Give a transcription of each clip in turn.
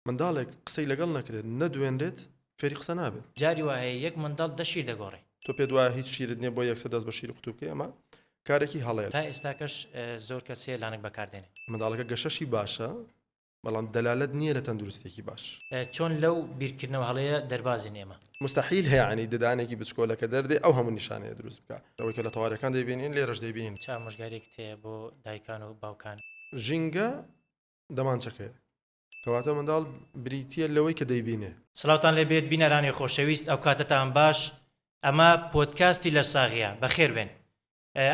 منداڵێک قسەی لەگەڵ نەکرێت، نەدوێنرێت، فێری قسە نابێت. جاری وا هەیە یەک منداڵ دە شیر دەگۆڕێ. تۆ پێت وایە هیچ شیرت نییە بۆ یەکسەر دەست بە شیری قوتوو بکەی، ئەمە کارێکی هەڵەیە. تا ئێستاکەش زۆر کەس هەیە لانک بەکار دێنێ. منداڵەکە گەشەشی باشە، بەڵام دەلالەت نییە لە تەندروستییەکی باش. چۆن لەو بیرکردنەوە هەڵەیە دەربازین ئێمە؟ موستەحیل هەیە یانی ددانێکی بچکۆلە کە دەردێ ئەو هەموو نیشانەیە دروست بکا. ئەوەی کە لە تەوارەکان دەیبینین لێرەش دەیبینین. چ ئامۆژگاریەکت هەیە بۆ دایکان و باوکان؟ ژینگە دەمانچەکەیە. کەواتە منداڵ بریتییە لەوەی کە دەیبینێ. سڵاوتان لێ بێت بینەرانی خۆشەویست ئەوکاتەتان باش ئەمە پۆدکاستی لەشساغیە بەخێربێن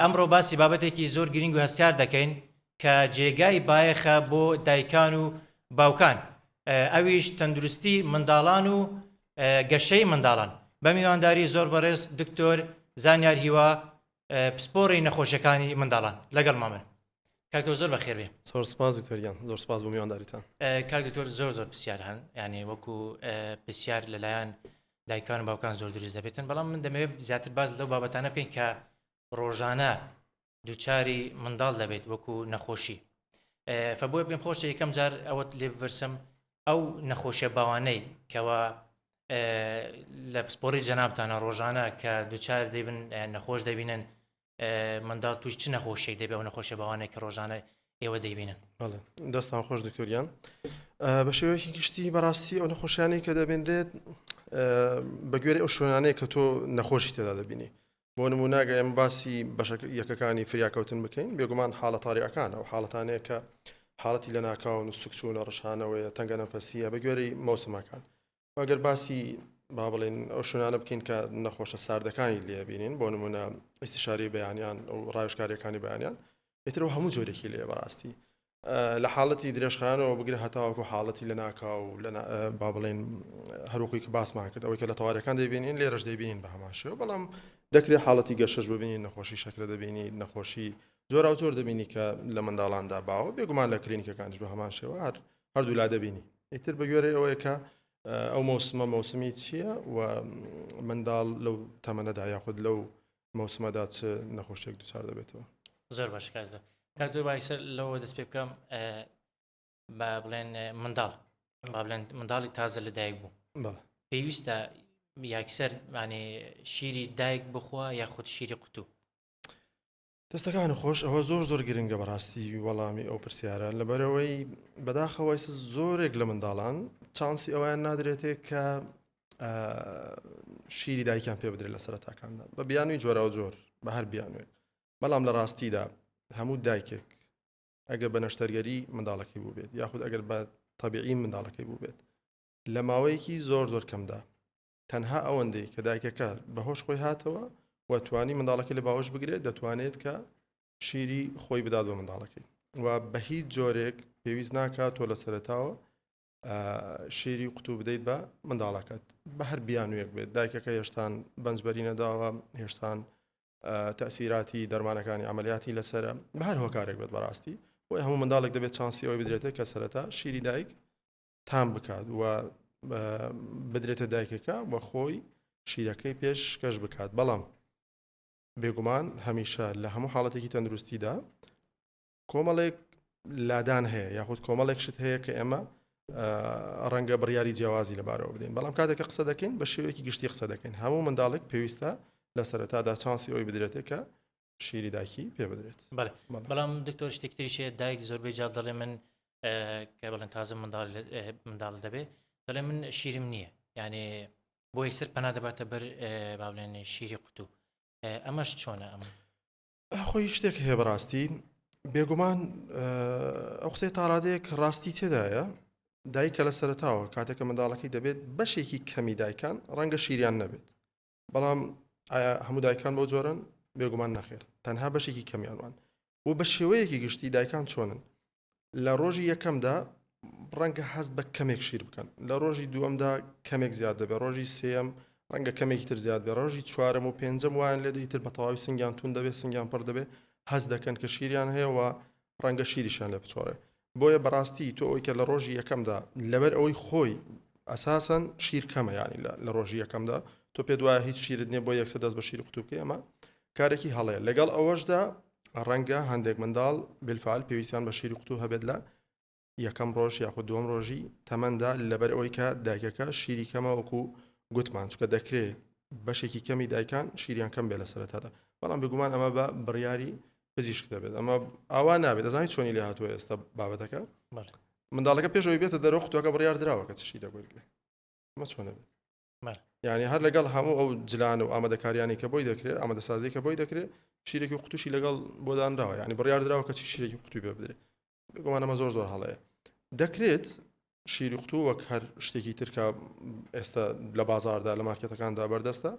ئەمڕۆ باسی بابەتێکی زۆر گرنگ و هەستیار دەکەین کە جێگای بایەخە بۆ دایکان و باوکان ئەویش تەندروستی منداڵان و گەشەی منداڵان بە میوانداری زۆر بەڕێز دکتۆر زانیار هیوا پسپۆڕی نەخۆشیەکانی منداڵان لەگەڵمان بن. کاک دکتۆر زۆر بەخێر بێ. زۆر سپاس دکتۆر گیان زۆر سپاس بۆ میوانداریتان. کاک دکتۆر زۆر زۆر پرسیار هەن یعنی وەکو پرسیار لەلایەن دایکان و باوکان زۆر دروست دەبێتن بەڵام من دەمەوێت زیاتر باس لەو بابەتانە بکەین کە ڕۆژانە دووچاری منداڵ دەبێت وەکو نەخۆشی فبۆیە پێم خۆشە یەکەم جار ئەوەت لێ بپرسم ئەو نەخۆشیە باوانەی کەوا لە پسپۆری جەنابتانە ڕۆژانە کە دووچار دەبن نەخۆش دەبینن منداڵ توش چ نەخۆشیێک دەبێ ئەو نەخۆشیە باوانەی کە ڕۆژانە ئێوە دەیبینن؟ دەستان خۆش دکتۆریان بە شێوەیەکی گشتی بەڕاستی ئەو نەخۆشیانەی کە دەبینرێت بە گوێرەی ئەو شوێنانەیە کە تۆ نەخۆشی تێدا دەبینی بۆ نموونە گەر ئێمە باسی بەشە یەکەکانی فریاکەوتن بکەین بێگومان حاڵە تاریعەکان ئەو حاڵەتانەیە کە حاڵەتی لەناکاو نووسکچوونە ڕشانەوەیە تەنگە نەفەسیە بە گوێرەی مەوسمەکان ئەگەر باسی با بڵێن ئەو شوێنانە بکەین کە نەخۆشە ساردەکانی لێبینین بۆ نمونە ئیسیشاری بەیانیان ئەو ڕاوێژکاریەکانی بەیانیان ئیترەوە هەموو جۆرێکی لێ بەڕاستی لە حاڵەتی درێژخایەنەوە بگرە هەتاوەکو حاڵەتی لەناکاو لە با بڵێن هەروەکوی کە باسمان کرد ئەوەی کە لە تەوارەکان دەیبینین لێرەش دەیبینین بە هەمان شێوە بەڵام دەکرێت حاڵەتی گەشەش ببینین نەخۆشی شەکرە دەبینی نەخۆشی جۆراوجۆر دەبینی کە لە منداڵاندا باوە بێگومان لە کلینیکەکانیش بە هەمان شێوە هەر هەردوولا دەبینی ئیتر بە گوێرەی ئەوەیە کە ئەو مەوسمە مەوسمی چییە و منداڵ لەو تەمەنەدا یاخود لەو مەوسمەدا چ نەخۆشیێک دووچار دەبێتەوە. زۆر باش کاک دکتۆر با یەکسەر لەوە دەست پێ بکەم با بڵێن منداڵ با بڵێن منداڵی تازە لە دایک بوو پێویستە یاکسەر مانێ شیری دایک بخوا یاخود شیری قوتوو؟ دەستەکان خۆش ئەوە زۆر زۆر گرنگە بەڕاستی وەڵامی ئەو پرسیارە لەبەرەوەی بەداخەوە ئێستا زۆرێک لە منداڵان چانسی ئەویان نادرێتێ کە شیری دایکیان پێ بدرێت لە سەرەتاکاندا بە بیانوی جۆراو جۆر بە هەر بیانوێک بەڵام لە ڕاستیدا هەموو دایکێک ئەگەر بە نەشتەرگەری منداڵەکەی بوو بێت یاخود ئەگەر بە طبیعی منداڵەکەی بوو بێت لە ماوەیەکی زۆر زۆر کەمدا تەنها ئەوەندەی کە دایکەکە بەهۆش خۆی هاتەوە و توانی منداڵەکەی لە باوەش بگرێت دەتوانێت کە شیری خۆی بدات بە منداڵەکەی و بە هیچ جۆرێک پێویست ناکات تۆ لە سەرەتاوە شیری قوتوو بدەیت بە منداڵەکەت بە هەر بیانوویەک بێت دایکەکە هێشتان بەنجبەری نەداوە هێشتان تەسیراتی دەرمانەکانی عملیاتی لەسرە بە هەر هۆکارێک بێت بەڕاستی بۆی هەموو منداڵێک دەبێت چانسی ئەوەی بدرێتە کە سەرەتا شیری دایک تام بکات و بدرێتە دایکەکە و خۆی شیرەکەی پێشکەش بکات بەڵام بێگومان هەمیشە لە هەموو حاڵەتێکی تەندروستیدا کۆمەڵێک لادان هەیە یاخود کۆمەڵێک شت هەیە کە ئێمە ڕەنگە بڕیاری جیاوازی لەبارەوە بدەین بەڵام کاتێک قسە دەکەین بە شێوەیەکی گشتی قسە دەکەین هەموو منداڵێک پێویستە لە سەرەتادا چانسی ئەوی بدرێتێ کە شیری دایکی پێ بدرێت. بەڵام دکتۆر شتێک تریش هەیە دایک زۆربەی جار دەڵێ من کە بڵێن تازە منداڵ منداڵ دەبێ دەڵێ من شیرم نییە یعنی بۆ یەکسەر پەنا دەباتە بەر با بڵێن شیری قوتوو ئەمەش چۆنە ئەمە؟ خۆی شتێک هەیە بەڕاستی بێگومان ئەو قسەی تاڕادەیەک ڕاستی تێدایە دایکە لە سەرتاوە کاتێکە منداڵەکەی دەبێت بەشێکی کەمی دایکان ڕەنگە شیریان نەبێت بەڵام ئایا هەموو دایکان بەو جۆرەن؟ بێگومان نەخێر، تەنها بەشێکی کەمیان وان. و بە شێوەیەکی گشتی دایکان چۆنن؟ لە ڕۆژی یەکەمدا ڕەنگە هەست بە کەمێک شیر بکەن، لە ڕۆژی دووەمدا کەمێک زیاد دەبێت، ڕۆژی سێیەم ڕەنگە کەمێکی تر زیاد بێت، ڕۆژی چوارەم و پێنجەم وایان لێ دێت تر بە تەواوی سنگیان توند دەبێت، سنگیان پڕ دەبێت، هەست دەکەن کە شیریان هەیە و ڕەنگە شیریشیان لێ بچۆڕێ. بۆیە بەڕاستی تۆ ئەوەی کە لە ڕۆژی یەکەمدا لەبەر ئەوەی خۆی ئەساسەن شیر کەمە یانی لە ڕۆژی یەکەمدا تۆ پێت وایە هیچ شیرت نییە بۆ یەکسەر دەست بە شیری قوتوو بکەی ئەمە کارێکی هەڵەیە لەگەڵ ئەوەشدا ڕەنگە هەندێک منداڵ بالفعل پێویستیان بە شیری قوتوو هەبێت لە یەکەم ڕۆژ یاخود دووەم ڕۆژی تەمەندا لەبەر ئەوەی کە دایکەکە شیری کەمە وەکو گوتمان چکە دەکرێ بەشێکی کەمی دایکان شیریان کەم بێ لە سەرەتادا بەڵام بێگومان ئەمە بە بڕیاری پزیشک دەبێت ئەمە ئاوا نابێت دەزانانی چۆنی لێ هاتووە ئێستا بابەتەکە منداڵەکە پێشەوەی بێتە دەرەوە قوتوەکە بڕیار دراوە کە چ شیرە وەرگێ ئەمە چۆنە بێت یعنی هەر لەگەڵ هەموو ئەو جلان و ئامادەکاریانی کە بۆی دەکرێت ئامادەسازی کە بۆی دەکرێت شیرێکی قوتوشی لەگەڵ بۆ دانراوە یعنی بڕیار دراوە کە چی شیرێکی قوتوی پێ بدرێت بێگومان ئەمە زۆر زۆر هەڵەیە دەکرێت شیری قوتو وەک هەر شتێکی ترکە ئێستا لە بازاردا لە مارکێتەکاندا بەردەستە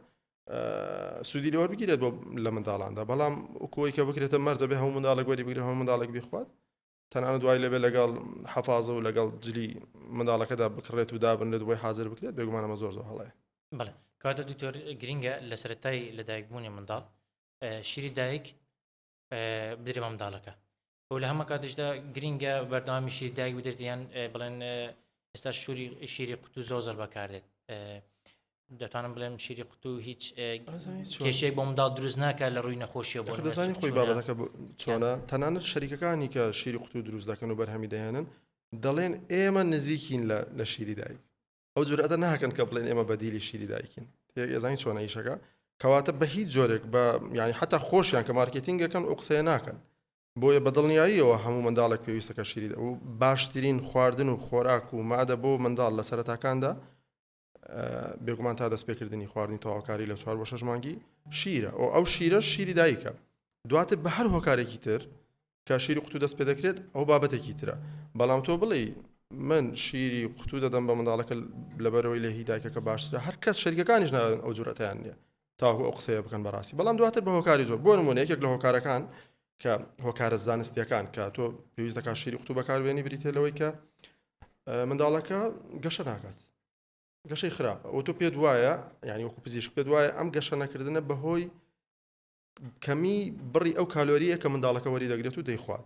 سوودی لێوە بگیرێت بۆ لە منداڵاندا بەڵام وەکوی کە بکرێتە مەرجە بێ هەموو منداڵێک وەری بگرێت هەموو منداڵێک بیخوات تەنانەت دوای لەبێ لەگەڵ حەفازە و لەگەڵ جلی منداڵەکەدا بکڕێت و دابنرێت بۆی حاضر بکرێت بێگومان ئەمە زۆر زۆر هەڵەیە. بەڵێ کەواتە دکتۆر گرینگە لە سەرەتای لەدایکبوونی منداڵ شیری دایک بدرێ بە منداڵەکە و لە هەمە کاتیشدا گرینگە بەردەوامی شیری دایک بدرێت یان بڵێن ئێستا شوری شیری قوتو زۆر زۆر بەکاردێت دەتوانم بڵێم شیری قوتو هیچ کێشەیەک بۆ منداڵ دروست ناکات لە ڕووی نەخۆشیەوە بۆ دەزانی خۆی بابەتەکە چۆنە تەنانەت شەریکەکانی کە شیری قوتو دروست دەکەن و بەرهەمی دەهێنن دەڵێن ئێمە نزیکین لە لە شیری دایک ئەو جورئەتە ناکەن کە بڵێن ئێمە بەدیلی شیری دایکین ئێزانی چۆنە ئیشەکە کەواتە بە هیچ جۆرێک بە یعنی حتا خۆشیان کە مارکتینگەکەن ئەو قسەیە ناکەن بۆیە بە دڵنیاییەوە هەموو منداڵێک پێویستە کە شیری و باشترین خواردن و خۆراک و مادە بۆ منداڵ لە سەرەتاکاندا بێگومان تا دەستپێکردنی خواردنی تەواوکاری لە چوار بۆ شەش مانگی شیرە و ئەو شیرە شیری دایکە دواتر بە هەر هۆکارێکی تر کە شیری قوتو دەست پێ دەکرێت ئەو بابەتێکی ترە بەڵام تۆ بڵێ من شیری قوتو دەدەم بە منداڵەکە لەبەرەوەی لە هی دایکەکە باشترە هەر کەس شەریکەکانیش ناوێن ئەو جورەتیان نییە تاوەکو ئەو قسەیە بکەن بەڕاستی بەڵام دواتر بە هۆکاری زۆر بۆ نمونە یەکێک لە هۆکارەکان کە هۆکارە زانستیەکان کە تۆ پێویست دەکات شیری قوتو بەکاربێنی بریتە لەوەی کە منداڵەکە گەشە ناکات گەشەی خراپە ئەو تۆ پێت وایە یعنی وەکو پزیشک پێت وایە ئەم گەشە نەکردنە بەهۆی کەمی بڕی ئەو کالۆریە کە منداڵەکە وەری دەگرێت و دەیخوات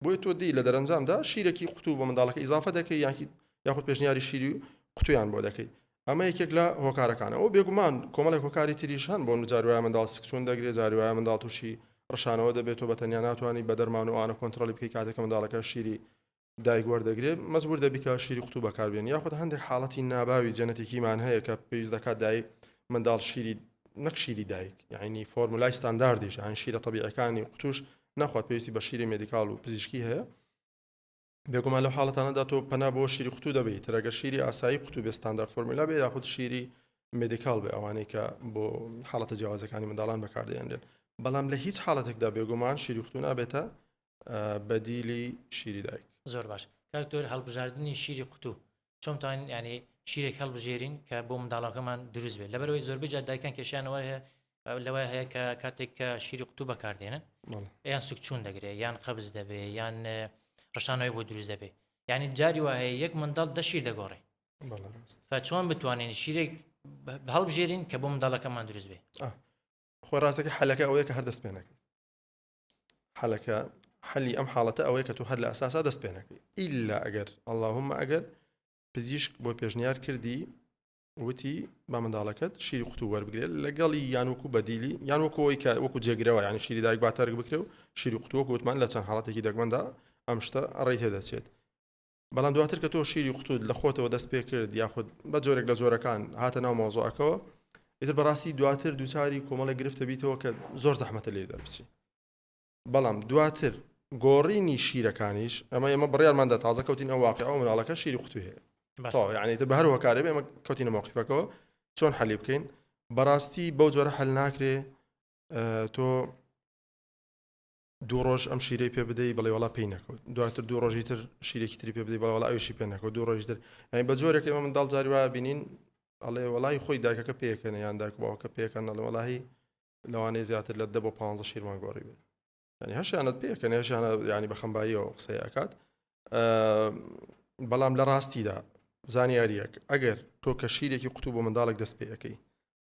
بۆیە تۆ دی لە دەرەنجامدا شیرێکی قوتوو بە منداڵەکە ئیزافە دەکەی یاکی یاخود پێشنیاری شیری قوتویان بۆ دەکەی ئەمە یەکێک لە هۆکارەکانە ئەو بێگومان کۆمەڵێک هۆکاری تریش هەن بۆ جاری وایە منداڵ سکچون دەگرێت جاری وایە منداڵ تووشی ڕشانەوە دەبێت تۆ بە تەنیا ناتوانانی بە دەرمان و ئەوانە کۆنترۆڵی بکەی کاتێک کە منداڵەکە شیری دایک وەردەگرێت مەجبور دەبی کە شیری قوتوو بەکاربێنی یاخود هەندێک حاڵەتی ناباوی جەنەتیکیمان هەیە کە پێویست دەکات دایک منداڵ شیری نەک شیری دایک یعنی فۆرمولای ستانداردیش یعنی شیرە تەبیعەکانی قوتوش نەخوات پێویستی بە شیری medical و پزیشکی هەیە بێگومان لەو حاڵەتانەدا تۆ پەنا بۆ شیری قوتوو دەبەیت ترەگەر شیری ئاسایی قوتوو بێ standard formula بێ یاخود شیری medical بێ ئەوانەی کە بۆ حاڵەتە جیاوازەکانی منداڵان بەکاردێنرێن بەڵام لە هیچ حاڵەتێکدا بێگومان شیری قوتوو نابێتە بەدیلی شیری دایک. زۆر باش کاک دکتۆر هەڵبژاردنی شیری قوتوو چۆن توانین ینی شیرێک هەڵبژێرین کە بۆ منداڵەکەمان دروست بێت لەبەرەوەی زۆربەی جار دایکان کێشیانەوە هەیە لەوە هەیە کە کاتێک کە شیری قوتوو بەکاردێنن یان سوکچوون دەگرێت یان قەبز دەبێ یان ڕشانەوەی بۆ دروست دەبێ یعنی جاری وا هەیە یەک منداڵ دە شیر دەگۆڕێ چۆن بتوانین شیرێک هەڵبژێرین کە بۆ منداڵەکەمان دروست بێ خۆ ڕاستەکە حەلەکە ئەوەیە کە هەر دەست پێ نەکەیت حەلەکە حەلی ئەم حاڵەتە ئەوەیە کە تۆ هەر لە ئەساسا دەست پێ نەکەی ئیلا ئەگەر اللهم ئەگەر پزیشک بۆ پێشنیار کردی وتی با منداڵەکەت شیری قوتو وەربگرێت لەگەڵی یان وەکو بەدیلی یان وەکو ئەوەی کە وەکو جێگرەوە یانی شیری دایک با تەرک بکرێ و شیری قوتو وەکو وتمان لە چەند حاڵەتێکی دەگمەندا ئەم شتە ڕێی تێدەچێت بەڵام دواتر کە تۆ شیری قوتوت لە خۆتەوە دەست پێ کرد یاخود بە جۆرێک لە جۆرەکان هاتە ناو مەوزوعەکەوە ئیتر بەڕاستی دواتر دووچاری کۆمەڵێک گرفتە بیتەوە کە زۆر زەحمەتە لێی دەربچی بەڵام دواتر گۆڕینی شیرەکانیش ئەمە ئێمە بڕیارماندا تازە کەوتین ئەو واقع ئەو مناڵەکە شیری قوتوی هەیە تەواو یعنی تر بە هەر هۆکارێ بێ ئێمە کەوتینە مەوقفەکەوە چۆن حەلی بکەین بەڕاستی بەو جۆرە حەل ناکرێ تۆ دوو ڕۆژ ئەم شیرەی پێ بدەی بڵێ وڵا پێی نەکەوت دواتر دوو ڕۆژی تر شیرێکی تری پێ بدەی بەڵێ وڵا ئەویشی پێ نەکەوت دوو ڕۆژی تر یعنی بە جۆرێک ئێمە منداڵ جاری وایە بینین ئەڵێ وەڵی خۆی دایکەکە پێکەنە یان دایک باوکە پێکەن ئەڵێ وەڵاهی لەوانەیە زیاتر لە دە بۆ پ شیرمان گۆڕی بێت ینی هەشیانت پێکەن هەشیانە ینی بە خەمباریەوە قسەی ئەکات بەڵام لە ڕاستیدا زانیاریەک ئەگەر تۆ کە شیرێکی قوتوو بۆ منداڵێک دەست پێ ئەەکەی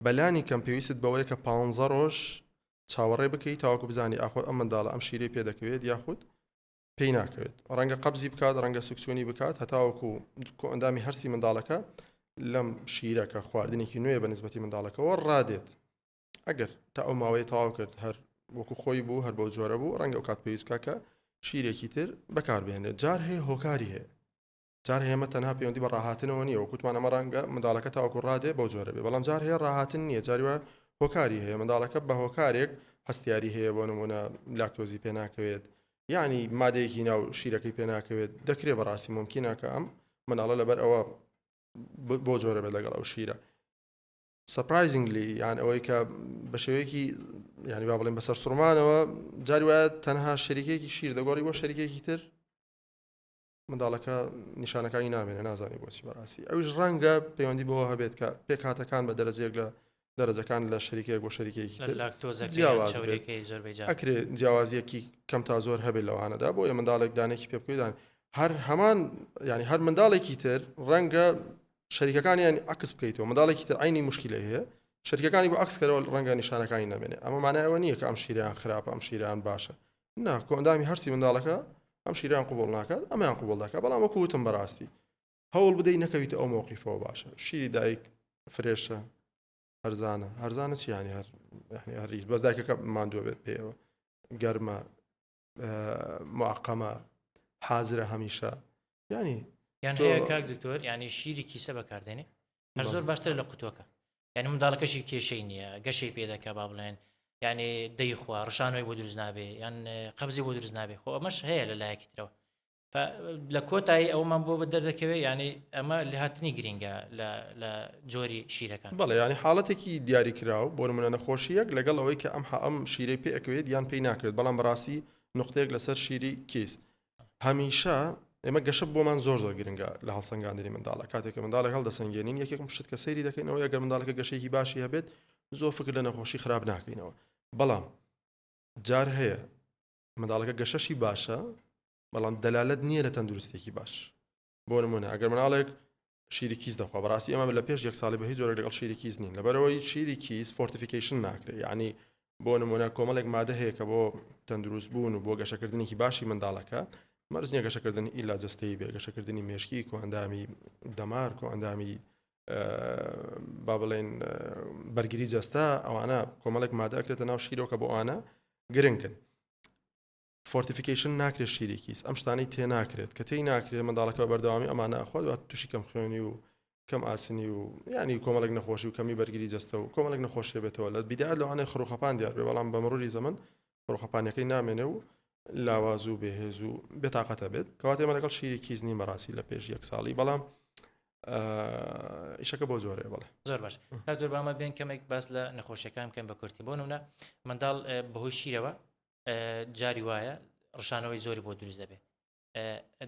بەلانی کەم پێویستت بەوەیە کە پ ڕۆژ چاوەڕێ بکەی تاوەکو بزانی ئاخۆ ئەم منداڵە ئەم شیرەی پێ دەکەوێت یاخود پێی ناکەوێت ڕەنگە قەبزی بکات ڕەنگە سوکچوونی بکات هەتاوەکو کۆئەندامی هەرسی منداڵەکە لەم شیرە کە خواردنێکی نوێ بە نسبەتی منداڵەکەەوە ڕادێت ئەگەر تا ئەو ماوەیە تەواو کرد هەر وەکو خۆی بوو هەر بەو جۆرە بوو ڕەنگە ئەو کات پێویست بکە کە شیرێکی تر بەکاربهێنێت جار هەیە هۆکاری هەیە. جار هەیە ئەمە تەنها پەیوەندی بە ڕاهاتنەوە نییە، وەکو وتمان ئەمە ڕەنگە منداڵەکە تاوەکو ڕادێ بەو جۆرە بێ، بەڵام جار هەیە ڕاهاتن نییە، جاری وایە هۆکاری هەیە، منداڵەکە بە هۆکارێک هەستیاری هەیە، بۆ نموونە لاکتۆزی پێ ناکەوێت، یعنی مادەیەکی ناو شیرەکەی پێ ناکەوێت، دەکرێ بەڕاستی ممکنە کە ئەم منداڵە لەبەر ئەوە بۆ جۆرە بێت لەگەڵ ئەو شیرە. Surprisingly یان ئەوەی کە بە شێوەیەکی یعنی با بڵێن بەسەر سوڕمانەوە جاری وایە تەنها شەریکێکی شیر دەگۆڕی بۆ شەریکێکی تر منداڵەکە نیشانەکانی نامێنێ نازانی بۆچی بەڕاستی ئەوش ڕەنگە پەیوەندی بەوە هەبێت کە پێکهاتەکان بە دەرەجەیەک لە دەرەجەکان لە شەریکێک بۆ شەریکێکی تر جیاواز بێت ئەکرێ جیاوازیەکی کەم تا زۆر هەبێت لەوانەدا بۆیە منداڵێک دانێکی پێ بکەیدان هەر هەمان ینی هەر منداڵێکی تر ڕەنگە شەریکەکانیان عکس بکەیتەوە منداڵێکی تر عینی مشکلەی هەیە شەریکەکانی بۆ عکس کەرەوە ڕەنگە نیشانەکانی نامێنێ ئەمە مانای ئەوە نییە کە ئەم شیریان خراپە ئەم شیران باشە نا کۆئەندامی هەرسی منداڵەکە ئەم شیران قوبڵ ناکات ئەمیان قوبڵ دەکات بەڵام وەکو وتم بەڕاستی هەوڵ بدەی نەکەویتە ئەو مۆقیفەوە باشە شیری دایک فرێشە هەرزانە هەرزانە چی ینی هەر هەر بەس دایکەکە ماندووە بێت پێیەوە گەرمە معقەمە حازرە هەمیشە ینی یان هەیە کاک دکتۆر ینی شیری کیسە بەکاردێنێ هەر زۆر باشتر لە قوتوەکە یعنی منداڵەکەشی کێشەی نییە گەشەی پێ دەکا با بڵێن یعنی دەیخوا ڕشانەوەی بۆ دروست نابێ یان قەبزی بۆ دروست نابێ خۆ ئەمەش هەیە لە لایەکی ترەوە لە کۆتایی ئەومان بۆ بە دەردەکەوێت ینی ئەمە لەهاتنی گرنگە لە جۆری شیرەکان بەڵێ ینی حاڵەتێکی دیاریکراو بۆ نمونە نەخۆشیەک لەگەڵ ئەوەی کە ئەم ئەم شیرەی پێ ئەکەوێت یان پێی ناکرێت بەڵام بەڕاستی نقطەیەک لەسەر شیری کیس هەمیشە ئێمە گەشە بۆمان زۆر زۆر گرنگە لە هەڵسەنگاندنی منداڵە کاتێک کە منداڵێک هەڵدەسەنگێنین یەکێکم شت کە سەیری دەکەینەوە ئەگەر منداڵەکە گەشەیەکی باشی هەبێت زۆر فکر لە نەخۆشی خراپ ناکەینەوە بەڵام جار هەیە منداڵەکە گەشەشی باشە بەڵام دەلالت نییە لە تەندروستێکی باش بۆ نمونە ئەگەر مناڵێک شیری کیس دەخوا بەڕاستی ئێمە لە پێش یەک ساڵی بە هیچ جۆرێک لەگەڵ شیری کیس نین لەبەرەوەی شیری کیس fortification ناکرێت یعنی بۆ نمونە کۆمەڵێک مادە هەیە کە بۆ تەندروست بوون و بۆ گەشەکردنێکی باشی منداڵەکە مەرج نییە گەشەکردن ئیلا جەستەیی بێ گەشەکردنی مێشکی کۆئەندامی دەمار کۆئەندامی با بڵێن بەرگری جەستە ئەوانە کۆمەڵێک مادە ئەکرێتە ناو شیرەوە کە بۆ ئەوانە گرنگن fortification ناکرێت شیری کیس ئەم شتانەی تێ ناکرێت کە تێی ناکرێت منداڵەکە بە بەردەوامی ئەمانە ئەخوات دوات تووشی کەم خوێنی و کەم ئاسنی و ینی کۆمەڵێک نەخۆشی و کەمی بەرگری جەستە و کۆمەڵێک نەخۆشیە بێتەوە لە بیدایەت لەوانەیە خڕوخەپان دیار بێ بەڵام بە مروری زەمەن خڕوخەپانەکەی نامێنێ و لاواز و بێهێز و بێتاقەتە بێت کەواتە ئێمە لەگەڵ شیری کیس نین بەڕاستی لە پێش یەک ساڵی بەڵام ئیشەکە بۆ جۆرەیە بەڵێ زۆر باش تا دور بامە بێن کەمێک باس لە نەخۆشیەکان بکەن بە کورتی بۆ نمونە منداڵ بەهۆی شیرەوە جاری وایە ڕشانەوەی زۆری بۆ دروست دەبێت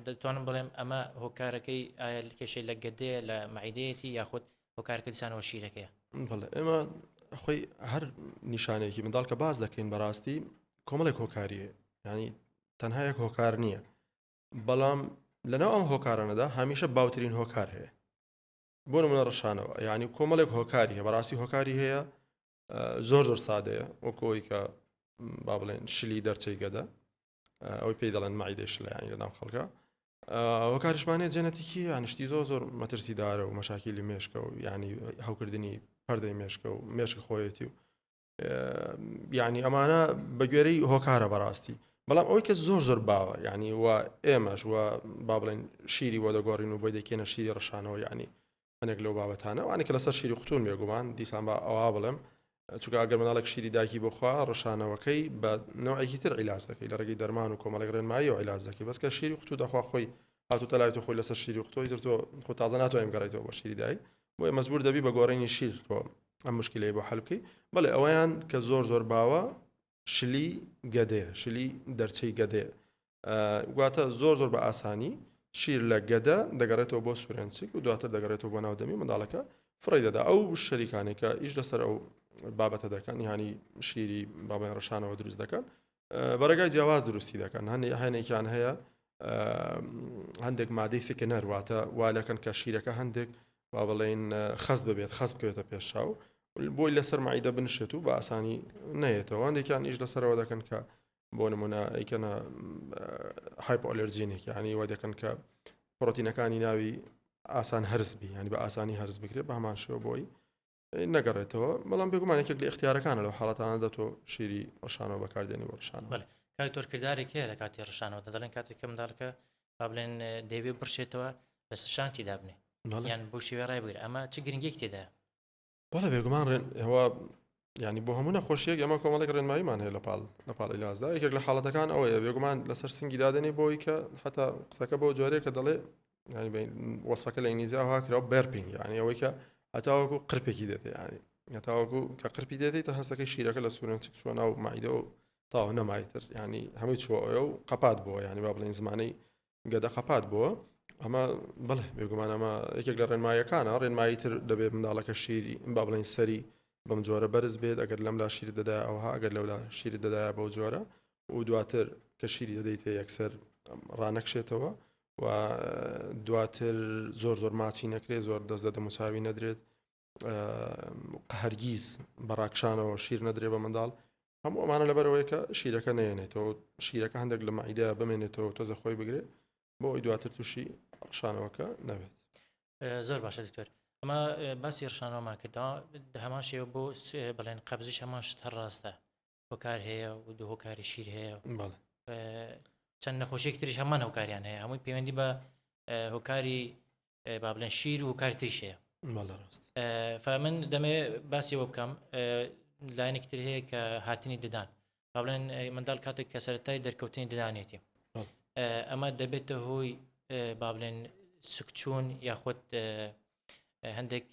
دەتوانم بڵێم ئەمە هۆکارەکەی ئایا کێشەی لە گەدەیە لە مەعیدەیەتی یاخود هۆکارەکە دیسانەوە شیرەکەیە بەڵێ ئێمە خۆی هەر نیشانەیەکی منداڵ کە باز دەکەین بەڕاستی کۆمەڵێک هۆکاریە ینی تەنها یەک هۆکار نییە بەڵام لەناو ئەم هۆکارانەدا هەمیشە باوترین هۆکار هەیە بۆ نمونە ڕشانەوە یعنی کۆمەڵێک هۆکاری هەیە بەڕاستی هۆکاری هەیە زۆر زۆر سادەیە وەکۆی کە با بڵێن شلی دەرچەی گەدە ئەوەی پێی دەڵێن مەعیدەی شلە یانی لەناو خەڵکە هۆکاریشمانەیە جێنەتیکی یانشتی زۆر زۆر مەترسیدارە و مەشاکیلی مێشکە و ینی هەوکردنی پەردەی مێشکە و مێشک خۆیەتی و یعنی ئەمانە بە گوێرەی هۆکارە بەڕاستی بەڵام ئەوەی کە زۆر زۆر باوە یعنی و ئێمەش و با بڵێن شیری بۆ دەگۆڕین و بۆی دەکێنە شیری ڕشانەوە یعنی هەنێک لەو بابەتانە وانە کە لەسەر شیری قوتون بێگومان دیسان بە ئەوە بڵێم چونکە ئەگەر مناڵێک شیری دایکی بخوا ڕشانەوەکەی بە نەوعێکی تر عیلاج دەکەی لە ڕێگەی دەرمان و کۆمەڵێک ڕێنمایی و عیلاج دەکەی بەس کە شیری قوتو دەخوا خۆی هاتوتە لای تۆ خۆی لەسەر شیری قوتۆی تر تۆ خۆ تازە ناتوانین بگەڕێیتەوە بۆ شیری دایک بۆیە مەجبور دەبی بە گۆڕینی شیر تۆ ئەم مشکلەی بۆ حل بکەی بەڵێ ئەوەیان کە زۆر زۆر باوە شلی گەدەیە شلی دەرچەی گەدەیە واتە زۆر زۆر بە ئاسانی شیر لە گەدە دەگەڕێتەوە بۆ سورێنچک و دواتر دەگەڕێتەوە بۆ ناو دەمی منداڵەکە فڕی دەدا ئەو شەریکانێک کە ئیش لەسەر ئەو بابەتە دەکەن یانی شیری بابەن ڕشانەوە دروست دەکەن بەڕێگای جیاواز دروستی دەکەن هەنێ هەنێکیان هەیە هەندێک مادەی thickener واتە وا لەکەن کە شیرەکە هەندێک با بڵێن خەست ببێت خەست بکەوێتە پێشاو بۆی لەسەر مەعیدە بنشێت و بە ئاسانی نەیەتەوە هەندێکیان ئیش لەسەرەوە دەکەن کە بۆ نمونە ئەیکەنە hypoallergenic یعنی وای دەکەن کە پرۆتینەکانی ناوی ئاسان هەرس بی ینی بە ئاسانی هەرس بکرێت بە هەمان شێوە بۆی نەگەڕێتەوە بەڵام بێگومان یەکێک لە اختیارەکانە لەو حاڵەتانەدا تۆ شیری ڕشانەوە بەکاردێنی بۆ ڕشانەوە بەڵێ کاک تۆر کردارێک هەیە لە کاتی ڕشانەوە دەڵێن کاتێک کە منداڵەکە با بڵێن دەیەوێت بڕشێتەوە. لەسەر شانتی دابنێ یان بۆ شێوێ ڕای بگرە ئەمە چ گرنگێک تێدا؟ بەڵێ بێگومان ڕێن ئەوە ینی بۆ هەموو نەخۆشیەک ئەمە کۆمەڵێک ڕێنماییمان هەیە لە پاڵ لە پاڵ ئیلازدا یەکێک لە حاڵەتەکان ئەوەیە بێگومان لەسەر سنگی دادەنێ بۆی کە حتا قسەکە بۆ جۆرێک کە دەڵێ ینی وەسفەکە لە ئینگلیزی ئەوها کراوە burping یعنی ئەوەی کە هەتاوەکو قرپێکی دێتێ ینی هەتاوەکو کە قرپی دێتێ تر هەستەکەی شیرەکە لە سوورنچک چوە ناو مەعیدە و تاوە نەمایتر ینی هەمووی چوە ئەوە و قەپات بووە ینی با بڵێن زمانەی گەدە قەپات بووە ئەمە بڵێ بێگومان ئەمە یەکێک لە ڕێنمایەکانە ڕێنمایی تر دەبێت منداڵەکە شیری با بڵێن سەری بەم جۆرە بەرز بێت ئەگەر لەم لا شیر دەدا ئەوها ئەگەر لەولا شیری دەدایە بەو جۆرە و دواتر کە شیری دەدەیتێ یەکسەر ڕانەکشێتەوە و دواتر زۆر زۆر ماچی نەکرێت زۆر دەست لە دەموچاوی نەدرێت هەرگیز بە ڕاکشانەوە شیر نەدرێ بە منداڵ هەموو ئەمانە لەبەرەوەی کە شیرەکە نێنێتەوە شیرەکە هەندێک لە مەعیدە بمێنێتەوە تۆزە خۆی بگرێت بۆ ئەوی دواتر تووشی ڕشانەوەکە نەبێت. زۆر باشە دکتۆر ئەمە باسی ڕشانەوەمان کردەوە هەمان شێوە بۆ بڵێن قەبزیش هەمان شت هەر ڕاستە هۆکار هەیە و دوو هۆکاری شیر هەیە چەند نەخۆشیێک تریش هەمان هۆکاریان هەیە هەمووی پەیوەندی بە هۆکاری با بڵێن شیر و هۆکاری تریش هەیە فمن دەمێ باسیەوە بکەم لایەنێکی تر هەیە کە هاتنی ددان با بڵێن منداڵ کاتێک کە سەرەتای دەرکەوتنی ددانێتی ئەمە دەبێتە هۆی با بڵێن سکچوون یاخود هەندێک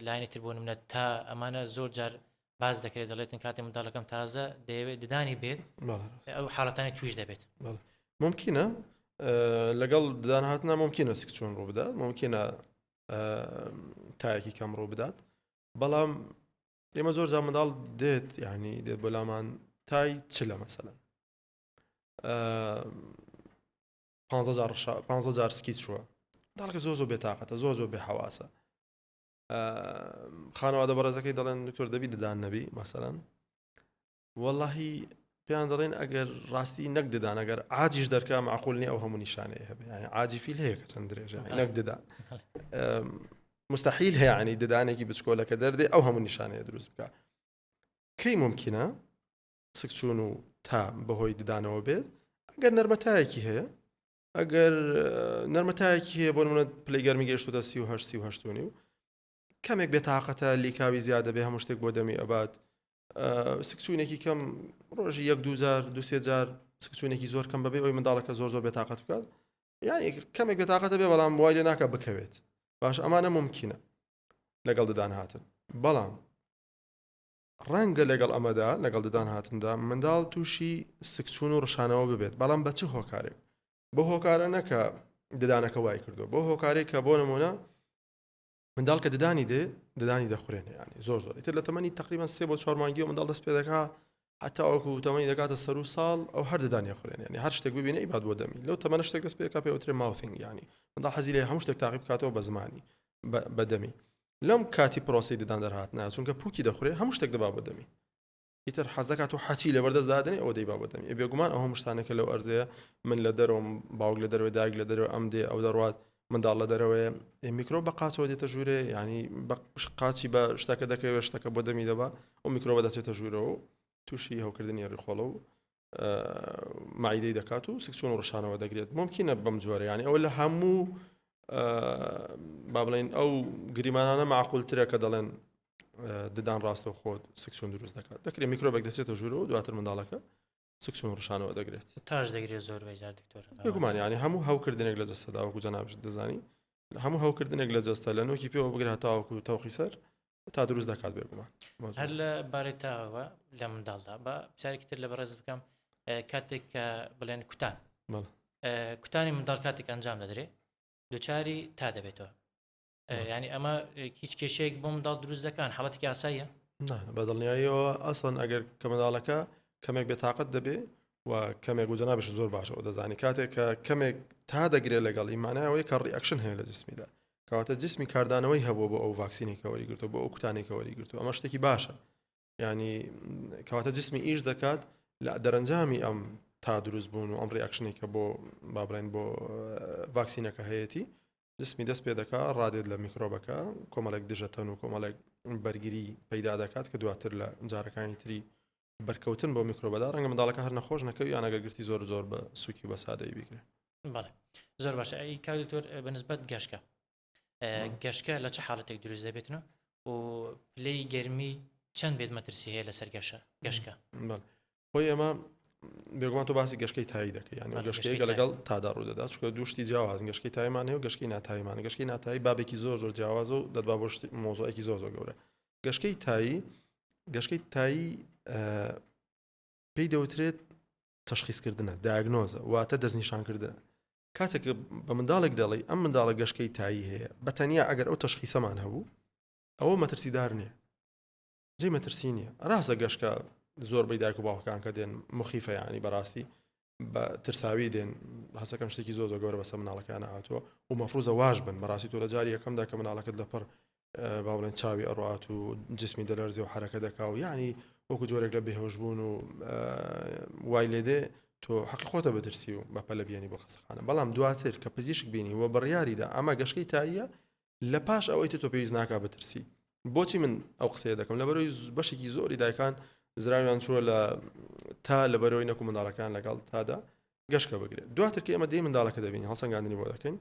لایەنی تر بۆ نمونە تا ئەمانە زۆر جار باز دەکرێت دەڵێتن کاتێ منداڵەکەم تازە دەیەوێت ددانی بێت ئەو حاڵەتانی توش دەبێت. ممکنە لەگەڵ ددان هاتنا ممکنە سکچوون ڕوو بدات ممکنە تایەکی کەم ڕوو بدات بەڵام ئێمە زۆر جار منداڵ دێت یعنی دێت بۆ لامان تای چلە مەسەلەن پ جار پ جار سکی چووە منداڵەکە زۆر زۆر بێتاقەتە زۆر زۆر بێ حەواسە خانەوادە بەڕێزەکەی دەڵێن دکتۆر دەبی ددان نەبی مەسەلەن وەڵاهی پێیان دەڵێن ئەگەر ڕاستی نەک ددان ئەگەر عاجیش دەرکا معقول نیە ئەو هەموو نیشانەیە هەبێ یعنی عاجی فیل هەیە کە چەند درێژە نەک ددان مستحیل هەیە عنی ددانێکی بچکۆلەکە دەردێ ئەو هەموو نیشانەیە دروست بکە کەی ممکنە سکچون و تا بەهۆی ددانەوە بێت ئەگەر نەرمەتایەکی هەیە ئەگەر نەرمەتایەکی هەیە بۆ نمونە پلەی گەرمی گەشتوتە 38 38 و نیو کەمێک بێتاقەتە لیکاوی زیادە بێ هەموو شتێک بۆ دەمی ئەبات سکچوونێکی کەم ڕۆژی یەک دووجار دوسێ جار سکچوونێکی زۆر کەم بەبێ ئەوی منداڵەکە زۆر زۆر بێتاقەت بکات یعنی کەمێک بێتاقەتە بێ بەڵام وای لێ ناکە بکەوێت باش ئەمانە ممکنە لەگەڵ ددان هاتن بەڵام ڕەنگە لەگەڵ ئەمەدا لەگەڵ ددان هاتندا منداڵ تووشی سکچوون و ڕشانەوە ببێت بەڵام بە چ هۆکارێک بۆ هۆکارە نەکە ددانەکە وای کردو بۆ هۆکارێک کە بۆ نمونە منداڵ کە ددانی دێ ددانی دەخورێنێ ینی زۆر زۆر ئیتر لە تەمەنی تقریبا سێ بۆ چوار مانگی و منداڵ دەست پێ دەکا هەتاوەکو تەمەنی دەکاتە سەر و ساڵ ئەو هەر ددانی خورێنێ ینی هەر شتێک ببینێ ئیبات بۆ دەمی لەو تەمەنە شتێک دەست پێ دەکا پێ وترێ mouthing ینی منداڵ حەزی لێ هەموو شتێک تاقی بکاتەوە بە زمانی بە دەمی لەم کاتی پرۆسی ددان دەرهاتنا چونکە پوکی دەخورێ هەموو شتێک دەبا بۆ دەمی ئیتر حەز دەکات و حەچی لەبەردەست دادەنێ ئەوە دەیبا بۆ دەمی بێگومان ئەو هەموو شتانێکە لەو ئەرزەیە من لە دەرەوەم باوک لە دەرەوەی دایک لە دەرەوە ئەم دێ ئەو دەڕوات منداڵ لە دەرەوەیە میکرۆب بە قاچەوە دێتە ژوورێ ینی بە قاچی بە شتەکە دەکەوێت شتەکە بۆ دەمی دەبا ئەو میکرۆبە دەچێتە ژوورەوە و تووشی هەوکردنی ڕیخۆڵە و مەعیدەی دەکات و سکچون و ڕشانەوە دەگرێت ممکنە بەم جۆرە ینی ئەوە لە هەموو با بڵێن ئەو گریمانانە معقولترە کە دەڵێن ددان ڕاستە خۆت سکچون دروست دەکات دەکرێت میکرۆبێک دەچێتە ژوورەوە دواتر منداڵەکە سکچون ڕشانەوە دەگرێت تاش دەگرێت زۆر بەجار دکتۆر بێگومان ینی هەموو هەوکردنێک لە جەستەدا وەکو جەنابشت دەزانی هەموو هەوکردنێک لە جەستە لە نۆکی پێوە بگرە تاوەکو تەوقی سەر تا دروست دەکات بێگومان. هەر لە بارەی تاوە لە منداڵدا بە پرسیارێکی تر لە بەڕێز بکەم کاتێک کە بڵێن کوتان کوتانی منداڵ کاتێک ئەنجام دەدرێ دوچاری تا دەبێتەوە ینی ئەمە هیچ کێشەیەک بۆ منداڵ دروست دەکان حڵەتێکی ئاساییە بە دڵنیاییەوە ئەسڵەن ئەگەر کە منداڵەکە کەمێک بێتاقەت دەبێ و کەمێک و جەنابش زۆر باشەوە دەزانی کاتێک کە کەمێک تا دەگرێت لەگەڵ ئیمانەوەی کە reaction هەیە لە جسمیدا کەواتە جسمی کاردانەوەی هەبووە بۆ ئەو ڤاکسینی کە وەری گرتو بۆ ئەو کوتانی کە وەری گرتو ئەمە شتێکی باشە ینی کەواتە جسمی ئیش دەکات لە دەرەنجامی ئەم تا دروست بوون و ئەم reaction ی کە بۆ با بڵێن بۆ ڤاکسینەکە هەیەی جسمی دەست پێ دەکا ڕادێت لە میکرۆبەکە کۆمەڵێک دژەتەن و کۆمەڵێک بەرگری پەیدا دەکات کە دواتر لە جارەکانی تری بەرکەوتن بۆ میکرۆبەدا ڕەنگە منداڵەکە هەر نەخۆش نەکەوی یان ئەگەر گرتی زۆر زۆر بە سوکی و بە سادەی بیگرێ. بەڵێ زۆر باشە ئەی کاک دکتۆر بەنسبەت گەشکە گەشکە لە چه حاڵەتێک دروست دەبێتن و پلەی گەرمی چەند بێت مەترسی هەیە لەسەر گەشە گەشکە خۆی ئێمە بێگومان تۆ باسی گەشکەی تایی دەکەی یعنی گەشکەیەکە لەگەڵ تادا ڕوو دەدا چونکە دوو شتی جیاوازن گەشکەی تایمان هەیە و گەشکەی ناتاییمان گەشکەی ناتایی بابێکی زۆر زۆر جیاوازە و دەتبا بۆ مۆزۆیەکی زۆر زۆر گەورە گەشکەی تایی گەشکەی تایی پێی دەوترێت تەشخیصکردنە diagnose ە واتە دەستنیشانکردنە کاتێک بە منداڵێک دەڵێ ئەم منداڵە گەشکەی تایی هەیە بە تەنیا ئەگەر ئەو تەشخیسەمان هەبوو ئەوە مەترسیدار نییە جێی مەترسی نییە ڕاستە گەشکە زۆربەی دایک و باوکان کە دێن مخیفە ینی بەڕاستی بە ترساوی دێن هەسەکەم شتێکی زۆر زۆر گەورە بەسە مناڵەکان هاتووە و مەفروزە واش بن بەڕاستی تۆ لە جاری یەکەمدا کە مناڵەکەت لەپڕ با بڵێن چاوی ئەڕات و جسمی دەلەرزێ و حرەکە دەکا و یعنی وەکو جۆرێک لە بێهۆشبوون و وای لێدێ تۆ حەقی خۆتە بترسی و بە پەلە بیێنی بۆ خەستەخانە بەڵام دواتر کە پزیشک بینی و بڕیاریدا ئەمە گەشکەی تاییە لە پاش ئەوەی تۆ پێویست ناکا بترسی بۆچی من ئەو قسەیە دەکەم لەبەرەوەی بەشێکی زۆری دایکان زراویان چووە لە تا لەبەرەوەی نەکو منداڵەکان لەگەڵ تادا گەشکە بگرێت دواتر کە ئێمە دێ منداڵەکە دەبین هەڵسەنگاندنی بۆ دەکەین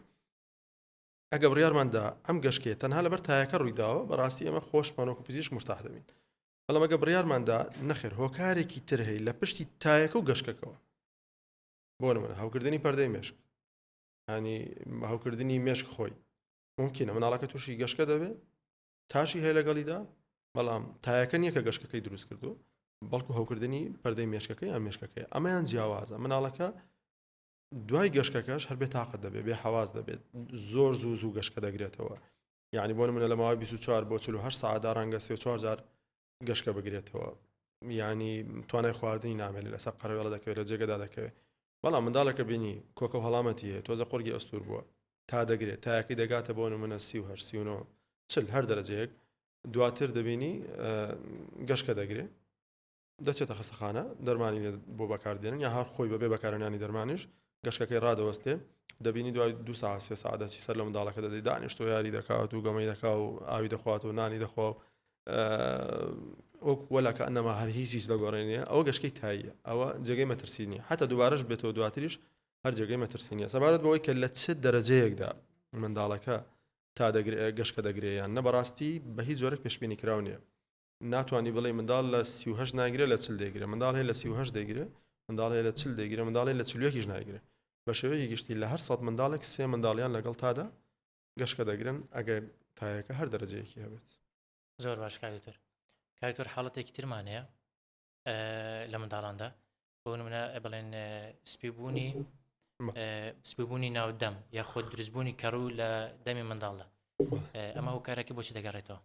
ئەگە بڕیارماندا ئەم گەشکێ تەنها لەبەر تایەکە ڕوویداوە بەڕاستی ئێمە خۆشمان وەکو پزیشک مرتاح دەبین بەڵام ئەگە بڕیارماندا نەخێر هۆکارێکی تر هەیە لە پشتی تایەکە و گەشکەکەوە بۆ نمونە هەوکردنی پەردەی مێشک ینی هەوکردنی مێشک خۆی ممکنە مناڵەکە تووشی گەشکە دەبێت تاشی هەیە لەگەڵیدا بەڵام تایەکە نییە کە گەشکەکەی دروست کردو بەڵکو هەوکردنی پەردەی مێشکەکەی یان مێشکەکەی ئەمەیان جیاوازە مناڵەکە دوای گەشکەکەش هەر بێ تاقەت دەبێت بێ حەواز دەبێت زۆر زوو زوو گەشکە دەگرێتەوە یعنی بۆ منە لە ماوەی 24 بۆ 48 ساعتدا ڕەنگە 34 جار گەشکە بگرێتەوە یعنی توانای خواردنی نامێنێت لەسەر قەرەوێڵە دەکەوێت لە جێگەدا دەکەوێت بەڵام منداڵەکە بینی کۆکە و هەڵامەتی هەیە تۆزە قۆرگی ئەستور بووە تا دەگرێت تایەکەی دەگاتە بۆ نمونە 38 39 چل هەر دەرەجەیەک دواتر دەبینی گەشکە دەگرێت دەچێتە خەستەخانە دەرمانی بۆ بەکاردێنن یا هەر خۆی بەبێ بەکارهێنانی دەرمانیش گەشکەکەی ڕادەوەستێ دەبینی دوای دو ساعت سێ ساعت دەچی سەر لە منداڵەکە دەدەی دانیشتۆ یاری دەکات و گەمەی دەکا و ئاوی دەخوات و نانی دەخوا و وەک وەلا کە ئەنەما هەر هیچ هیچ لە گۆڕێ نییە ئەوە گەشکەی تاییە ئەوە جێگەی مەترسی نییە حتا دووبارەش بێتەوە دواتریش هەر جێگەی مەترسی نییە سەبارەت بەوەی کە لە چ دەرەجەیەکدا منداڵەکە تا دەگرێ گەشکە دەگرێ یان نە بەڕاستی بە هیچ جۆرێک پێشبینی کراو نییە ناتوانی بڵێی منداڵ لە 38 ناگرێ لە 40 دەیگرێ منداڵ هەیە لە 38 دەیگرێ منداڵ هەیە لە 40 دەیگرێ منداڵ هەیە لە 41یش نایگرێ بە شێوەیەکی گشتی لە هەر سەد منداڵێک سێ منداڵیان لەگەڵ تادا گەشکە دەگرن ئەگەر تایەکە هەر دەرەجەیەکی هەبێت. زۆر باش کاک دکتۆر. کاک دکتۆر حاڵەتێکی ترمان هەیە لە منداڵاندا بۆ نمونە بڵێن سپیبوونی سپیبوونی ناو دەم یاخود دروستبوونی کەڕوو لە دەمی منداڵدا ئەمە هۆکارەکە بۆچی دەگەڕێتەوە؟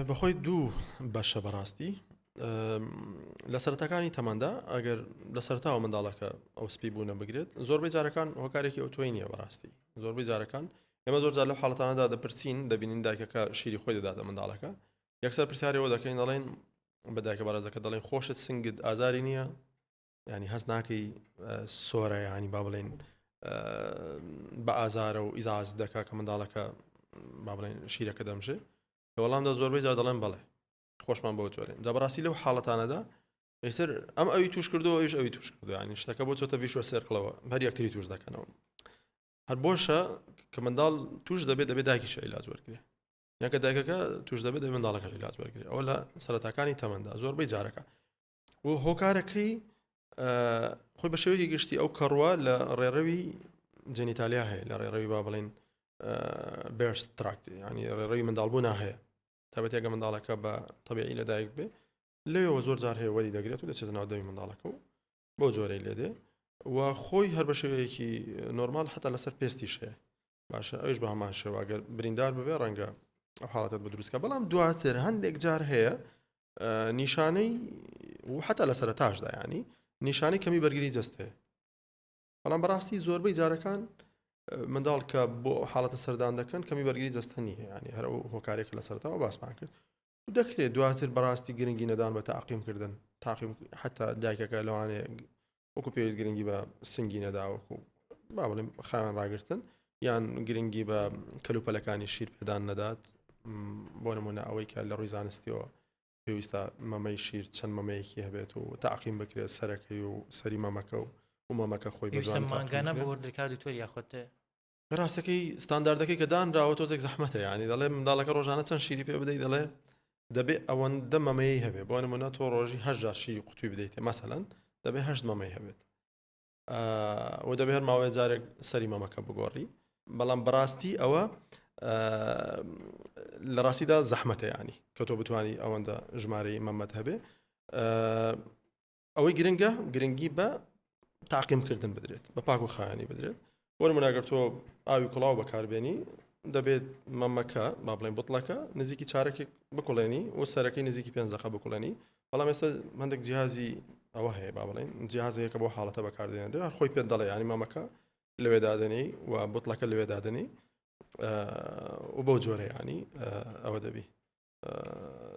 بەخۆی دوو بەشە بەڕاستی لە سەرەتاکانی تەمەندا ئەگەر لە سەرتاوە منداڵەکە ئەو سپی بوونە بگرێت زۆربەی جارەکان هۆکارێکی ئەو تۆی نییە بەڕاستی زۆربەی جارەکان ئێمە زۆر جار لەو حاڵەتانەدا دەپرسین دەبینین دایکەکە شیری خۆی دەداتە منداڵەکە یەکسەر پرسیارەوە دەکەین دەڵێن بە دایکە بەڕێزەکە دەڵێن خۆشت سنگت ئازاری نییە ینی هەست ناکەی سۆرە ینی با بڵێن بە ئازارە و ئیزاز دەکا کە منداڵەکە با بڵێن شیرەکە دەمژێ لە وەڵامدا زۆربەی جار دەڵێن بەڵێ خۆشمان بەو جۆرێن جا بەڕاستی لەو حاڵەتانەدا ئیتر ئەم ئەوی توش کردو ئەویش ئەوی توش کردو ینی شتەکە بۆ چۆتە vicious circle ەوە هەر یەکتری توش دەکەنەوە هەر بۆشە کە منداڵ توش دەبێت دەبێت داکیش عیلاج وەرگێ یاکە دایکەکە توش دەبێت دەبێت منداڵەکەش عیلاج وەرگێ ئەوە لە سەرەتاکانی تەمەندا زۆربەی جارەکە و هۆکارەکەی خۆی بە شێوەیەکی گشتی ئەو کەڕوە لە ڕێڕەوی genitalia هەیە لە ڕێڕەوی با بڵێن birth tract ینی ڕێڕەوی منداڵبوونا هەیە تابەتێکە منداڵەکە بە تەبیعی لەدایک بێ لەوێەوە زۆر جار هەیە وەری دەگرێت و دەچێتە ناو دەمی منداڵەکە و بۆ جۆرەی لێدێ و خۆی هەر بە شێوەیەکی نۆرمال حتا لەسەر پێستیش هەیە باشە ئەوش بە هەمان شێوە گەر بریندار ببێ ڕەنگە ئەو حاڵەتت بە دروستکە بەڵام دواتر هەندێک جار هەیە نیشانەی و حتا لە سەرتاشدا ینی نیشانەی کەمی بەرگری جەستەیە بەڵام بەڕاستی زۆربەی جارەکان منداڵ کە بۆ حاڵەتە سەردان دەکەن کەمی بەرگری جەستە نییە ینی هەر ئەو هۆکارێک لە سەرتاوە باسمان کرد دەکرێت دواتر بەڕاستی گرنگی نەدان بە تاقیم کردن تاقیم حتا دایکەکە لەوانەیە وەکو پێویست گرنگی بە سنگی نەدا وەکو با بڵێم خاوێن ڕاگرتن یان گرنگی بە کەلوپەلەکانی شیر پێدان نەدات بۆ نمونە ئەوەی کە لە ڕووی زانستیەوە پێویستە مەمەی شیر چەند مەمەیەکی هەبێت و تاقیم بکرێت سەرەکەی و سەری مەمەکە و و مەمەکە خۆی بە پێویستە جوانی تاقیم مانگانە بکرێت. بۆ وردرکار دکتۆر یاخود ڕاستەکەی ستانداردەکەی کە دانراوە تۆزێک زەحمەتە یعنی دەڵێ منداڵەکە ڕۆژانە چەند شیری پێ بدەی دەڵێ دەبێ ئەوەندە مەمەی هەبێ بۆ نمونە تۆ ڕۆژی هەشت جار شیری قوتوی بدەیتێ مەسەلەن دەبێ هەشت مەمەی هەبێت و دەبێ هەر ماوەیە جارێک سەری مەمەکە بگۆڕی بەڵام بەڕاستی ئەوە لە ڕاستیدا زەحمەتە ینی کە تۆ بتانی ئەوەندە ژمارەی مەمەت هەبێ ئەوەی گرنگە گرنگی بە تاقیمکردن بدرێت بە پاک و خایانی بدرێت بۆ نمونە گەر تۆ ئاوی کوڵاو بەکاربێنی دەبێت مەمەکە با بڵێن بتڵەکە نزیکی چارەکێک بکوڵێنی و سەرەکەی نزیکی پێنج دەقە بکوڵێنی بەڵام ئێستا هەندێک جیهازی ئەوە هەیە با بڵێن جیهازەیەکە بۆ حاڵەتە بەکاردێنرێ هەر خۆی پێت دەڵێ ینی مامەکە لەوێ دادەنێی و بتڵەکە لەوێ دادەنێی و بەو جۆرە ینی ئەوە دەبی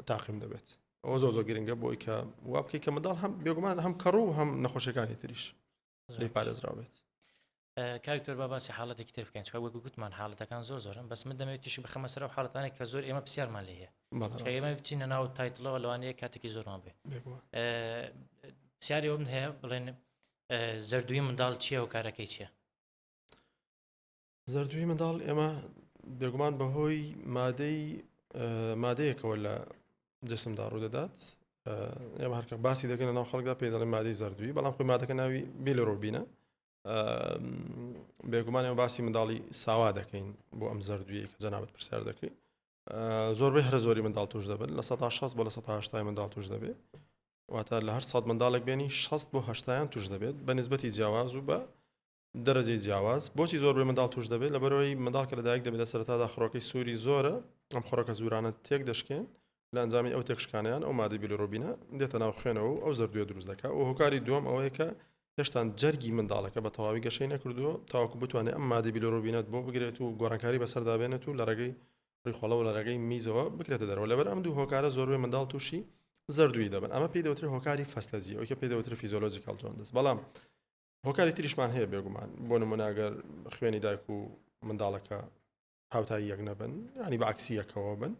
تاقیم دەبێت ئەوە زۆر زۆر گرنگە بۆی کە وا بکەیت کە منداڵ هەم بێگومان هەم کەڕ و هەم نەخۆشیەکانی تریش لێ پارێزراو بێت. کاک دکتۆر با باسی حاڵەتێکی تر بکەین چونکە وەکو گوتمان حاڵەتەکان زۆر زۆرن بەس من دەمەوێت تیشک بخەمە سەر ئەو حاڵەتانێک کە زۆر ئێمە پرسیارمان لێ هەیە چونکە ئێمە بچینە ناو title ەوە لەوانەیە کاتێکی زۆرمان بێ پرسیاری ئەوم هەیە بڵێن زەردووی منداڵ چییە و کارەکەی چییە؟ زەردووی منداڵ ئێمە بێگومان بەهۆی مادەی مادەیەکەوە لە جسمدا ڕوودەدات ئێمە هەرکە باسی دەکەن لە ناو خەڵکدا پێی دەڵێن مادەی زەردووی بەڵام خۆی مادەکە ناوی بیلۆرۆبینە بێگومان ئێمە باسی منداڵی ساوا دەکەین بۆ ئەم زەردوویە کە جەنابەت پرسیار دەکەی زۆربەی هەرە زۆری منداڵ توش دەبن لە 16 بۆ لە 1970 منداڵ توش دەبێت واتە لە هەر سەد منداڵێک بێنی 60 بۆ هەشتایان توش دەبێت بە نسبەتی جیاواز و بە دەرەجەی جیاواز، بۆچی زۆربەی منداڵ توش دەبێت؟ لەبەرئەوەی منداڵ کە لەدایک دەبێت لە سەرەتادا خڕۆکەی سووری زۆرە، ئەم خڕۆکە زوورانە تێک دەشکێن، لە ئەنجامی ئەو تێکشکانەیان ئەو مادەی بیلیڕوبینە دێتە ناو خوێنەوە و ئەو زەردوویە دروست دەکات و هۆکاری دووەم ئەوەیە کە هێشتان جەرگی منداڵەکە بە تەواوی گەشەی نەکردووە تاوەکو بتوانێت ئەم مادەی بیلیڕوبینەت بۆ بگرێت و گۆڕانکاری بەسەردا بێنێت و لە ڕێگەی ڕیخۆڵە و لە ڕێگەی میزەوە بکرێتە دەرەوە لەبەر ئەم دوو هۆکارە زۆربەی منداڵ تووشی زەردوویی دەبن ئەمە پێی دەوترێت هۆکاری فەسلەجی ئەوەی کە پێی دەوترێت physiological jaundice بەڵام هۆکاری تریشمان هەیە بێگومان بۆ نمونە گەر خوێنی دایک و منداڵەکە هاوتایی یەک نەبن ینی بە عکسی یەکەوە بن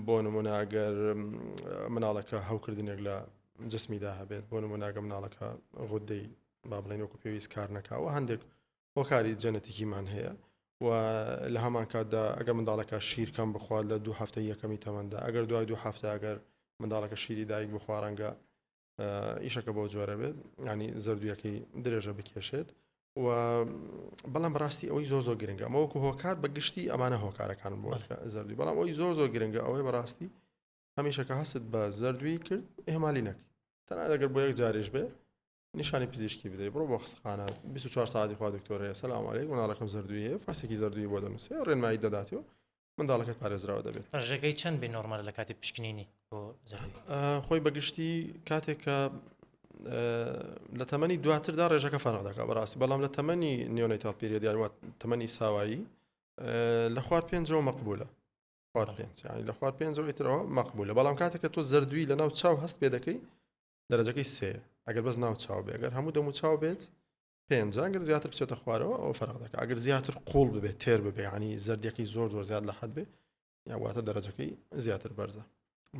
بۆ نمونە گەر مناڵەکە هەوکردنێک لە جسمیدا هەبێت بۆ نموناگە مناڵەکە غودەی با بڵێن وەکو پێویست کار نەکاوە هەندێک هۆکاری جەنەتیکیمان هەیە و لە هەمان کاتدا ئەگەر منداڵەکە شیر کەم بخوات لە دوو هەفتە یەکەمی تەمەندا ئەگەر دوای دوو هەفتە ئەگەر منداڵەکە شیری دایک بخوا ڕەنگە ئیشەکە بەو جۆرە بێت ینی زەردویەکەی درێژە بکێشێت و بەڵام بەڕاستی ئەوەی زۆر زۆر گرنگە ئەمە وەکو هۆکار بە گشتی ئەمانە هۆکارەکان بۆ زەردوی بەڵام ئەوی زۆر زۆر گرنگە ئەوەی بەڕاستی هەمیشە کە هەست بە زەردوی کرد ئێمالی نەکەی تەنها ئەگەر بۆ یەک جاریش بێ نیشانی پزیشکی بدەی بڕۆ بۆ خستخانە 24 ساعتی خوا دکتۆر هەیە سلام علیکم مناڵەکەم زەردوی هەیە فاسێکی زەردوی بۆ دەنووسێ ڕێنمایی دەداتێ و منداڵەکەت پارێزراوە دەبێت. ڕێژەکەی چەند بێ نۆرمالە لە کاتی پشکنینی بۆ زەردوویی؟ خۆی بەگشتی کاتێک کە لە تەمەنی دواتردا ڕێژەکە فەرق دەکات بەڕاستی بەڵام لە تەمەنی neonatal period یان تەمەنی ساوایی لە خوار پێنجەوە مەقبولە خوار پێنج یانی لە خوار پێنجەوە ئیترەوە مەقبولە بەڵام کاتێک کە تۆ زەردووی لە ناو چاو هەست پێ دەکەی دەرەجەکەی سێ ئەگەر بەس ناو چاو بێ ئەگەر هەموو دەم و چاو بێت پێنج ئەگەر زیاتر بچێتە خوارەوە ئەوە فەرق دەکات ئەگەر زیاتر قوڵ ببێت تێر ببێ ینی زەردەکەی زۆر زۆر زیاد لە حد بێ یا واتە دەرەجەکەی زیاتر بەرزە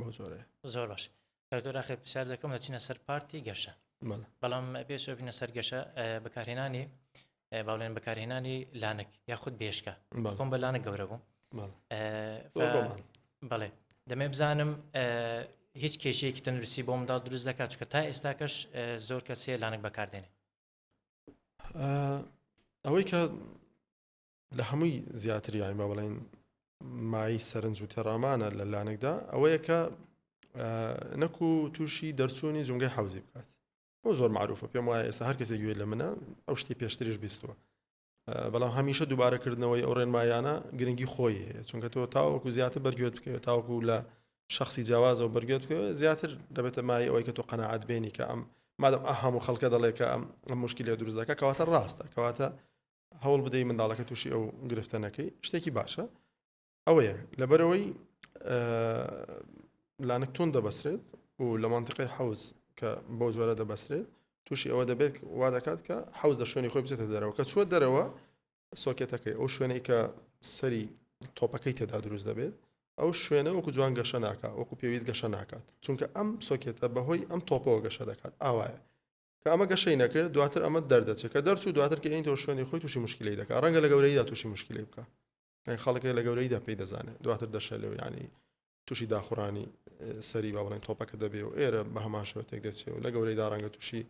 بەو جۆرەیە زۆر باش دکتۆر ئاخر پرسیار دەکەم دەچینە سەر پارتی گەشە بەڵام پێش بینە سەر گەشە بەکارهێنانی باڵێن بەکارهێنانی لانک یاخود بێشکە خۆم بە لانک گەورە بووم بەڵێ دەمێ بزانم هیچ کێشەیەکی تەندروستی بۆ منداڵ دروست دەکات چکە تا ئێستاکەش زۆر کەسێ لانک بەکاردێنێ ئەوەی کە لە هەمووی زیاتر یانی با بڵێن مای سەرنج و تێڕامانە لە لانکدا ئەوەیە کە نەکو تووشی دەرچوونی جومگەی حەوزی بکات بۆ زۆر معروفە پێم وایە ئێستا هەر کەسێک گوێ لە منە ئەو شتی پێشتریش بیستووە بەڵام هەمیشە دووبارەکردنەوەی ئەو ڕێنمایانە گرنگی خۆی هەیە چونکە تۆ تاوەکو زیاتر بەرگوێت بکەوێت تاوەکو لە شخصی جیاوازەوە بەرگوێت بکەوێت زیاتر دەبێتە مای ئەوەی کە تۆ قەنەعات بێنی کە ئەم مادەم ئە هەموو خەڵکە دەڵێ کە ئەم ئەم مشکلە دروست دەکات کەواتە ڕاستە کەواتە هەوڵ بدەی منداڵەکە تووشی ئەو گرفتە نەکەی شتێکی باشە ئەوەیە لەبەرەوەی لانک تون دەبەسرێت و لە مانتیقی حەوز کە بەو جۆرە دەبەسرێت تووشی ئەوە دەبێت وا دەکات کە حەوز لە شوێنی خۆی بچێتە دەرەوە کە چوە دەرەوە سۆکێتەکەی ئەو شوێنەی کە سەری تۆپەکەی تێدا دروست دەبێت ئەو شوێنە وەکو جوان گەشە ناکات وەکو پێویست گەشە ناکات چونکە ئەم سۆکێتە بەهۆی ئەم تۆپەوە گەشە دەکات ئاوایە. کە ئەمە گەشەی نەکرد دواتر ئەمە دەردەچێت کە دەرچوو دواتر کە ئینتەوە شوێنی خۆی تووشی مشکلەی دەکات ڕەنگە لە گەورەیدا تووشی مشکلەی بکە یانی خەڵک لە گەورەیدا پێی دەزانێت دواتر دەشەلێ و یانی تووشی داخورانی سەری با بڵێن تۆپەکە دەبێ و ئێرە بە هەمان شێوە تێک دەچێ و لە گەورەیدا ڕەنگە تووشی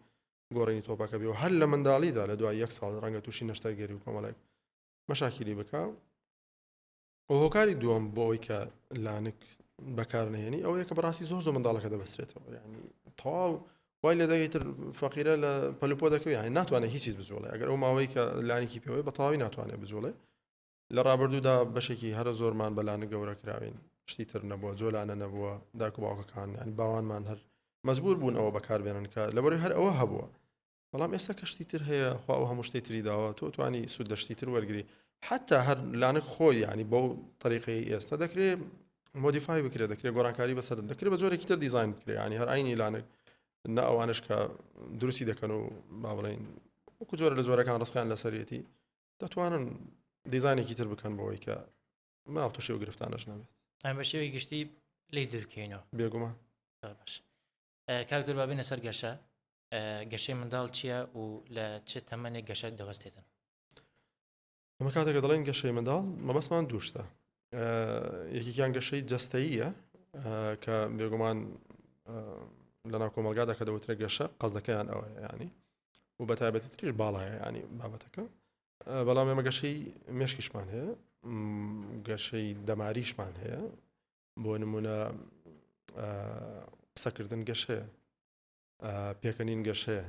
گۆڕینی تۆپەکە بێ و هەر لە منداڵیدا لە دوای یەک ساڵ ڕەنگە تووشی نەشتەرگەری و کۆمەڵێک مەشاکیلی بکە و هۆکاری دووەم بۆ ئەوەی کە لانک بەکارنەهێنی ئەوەیە کە بەڕاستی زۆر زۆر منداڵەکە دەبەسرێتەوە یعنی تەواو وای لێ دەگەی تر فەقیرە لە پەلوپۆ دەکەوێت یعنی ناتوانێت هیچ چیز بجوڵێ ئەگەر ئەو ماوەی کە لانێکی پێوەی بە تەواوی ناتوانێت بجوڵێ لە ڕابردوودا بەشێکی هەرە زۆرمان بە لانک گەورە کراوین شتی تر نەبووە جۆلانە نەبووە داک و باوکەکان یان باوانمان هەر مەجبور بوون ئەوە بەکاربێنن کە لەبەرەوەی هەر ئەوە هەبووە بەڵام ئێستا کە شتی تر هەیە خوا ئەو هەموو شتەی تری داوە تۆ توانی سوود لە شتی تر وەرگری حتا هەر لانک خۆی ینی بەو طریقەی ئێستا دەکرێت modify بکرێت دەکرێت گۆڕانکاری بەسەر دەکرێت بە جۆرێکی تر دیزاین بکرێت ینی هەر عینی لانک نە ئەوانش کە دروستی دەکەن و با بڵێین وەکو جۆرە لە جۆرەکان ڕستیان لەسەرەتی دەتوانن دیزانێکی تر بکەن بۆی کە مناڵ تووشی و گرفتانەش نەبێت. بە شێوەی گشتی لی دوورکەینەوە. بێگومان. باش کاک دکتۆر با بێینە سەر گەشە گەشەی منداڵ چییە و لە چ تەمەنێک گەشە دەوەستێتن؟ ئەمە کاتێکە دەڵێن گەشەی منداڵ مەبەستمان دوو شتە یەکێکیان گەشەی جەستەییە کە بێگومان لەناو کۆمەلگادا کە دەوترێت گەشە قەزدەکەیان ئەوەیە ینی و بە تایبەتی تریش باڵایە ینی بابەتەکە بەڵام ئێمە گەشەی مێشکیشمان هەیە گەشەی دەماریشمان هەیە بۆ نمونە قسەکردن گەشەیە پێکەنین گەشەیە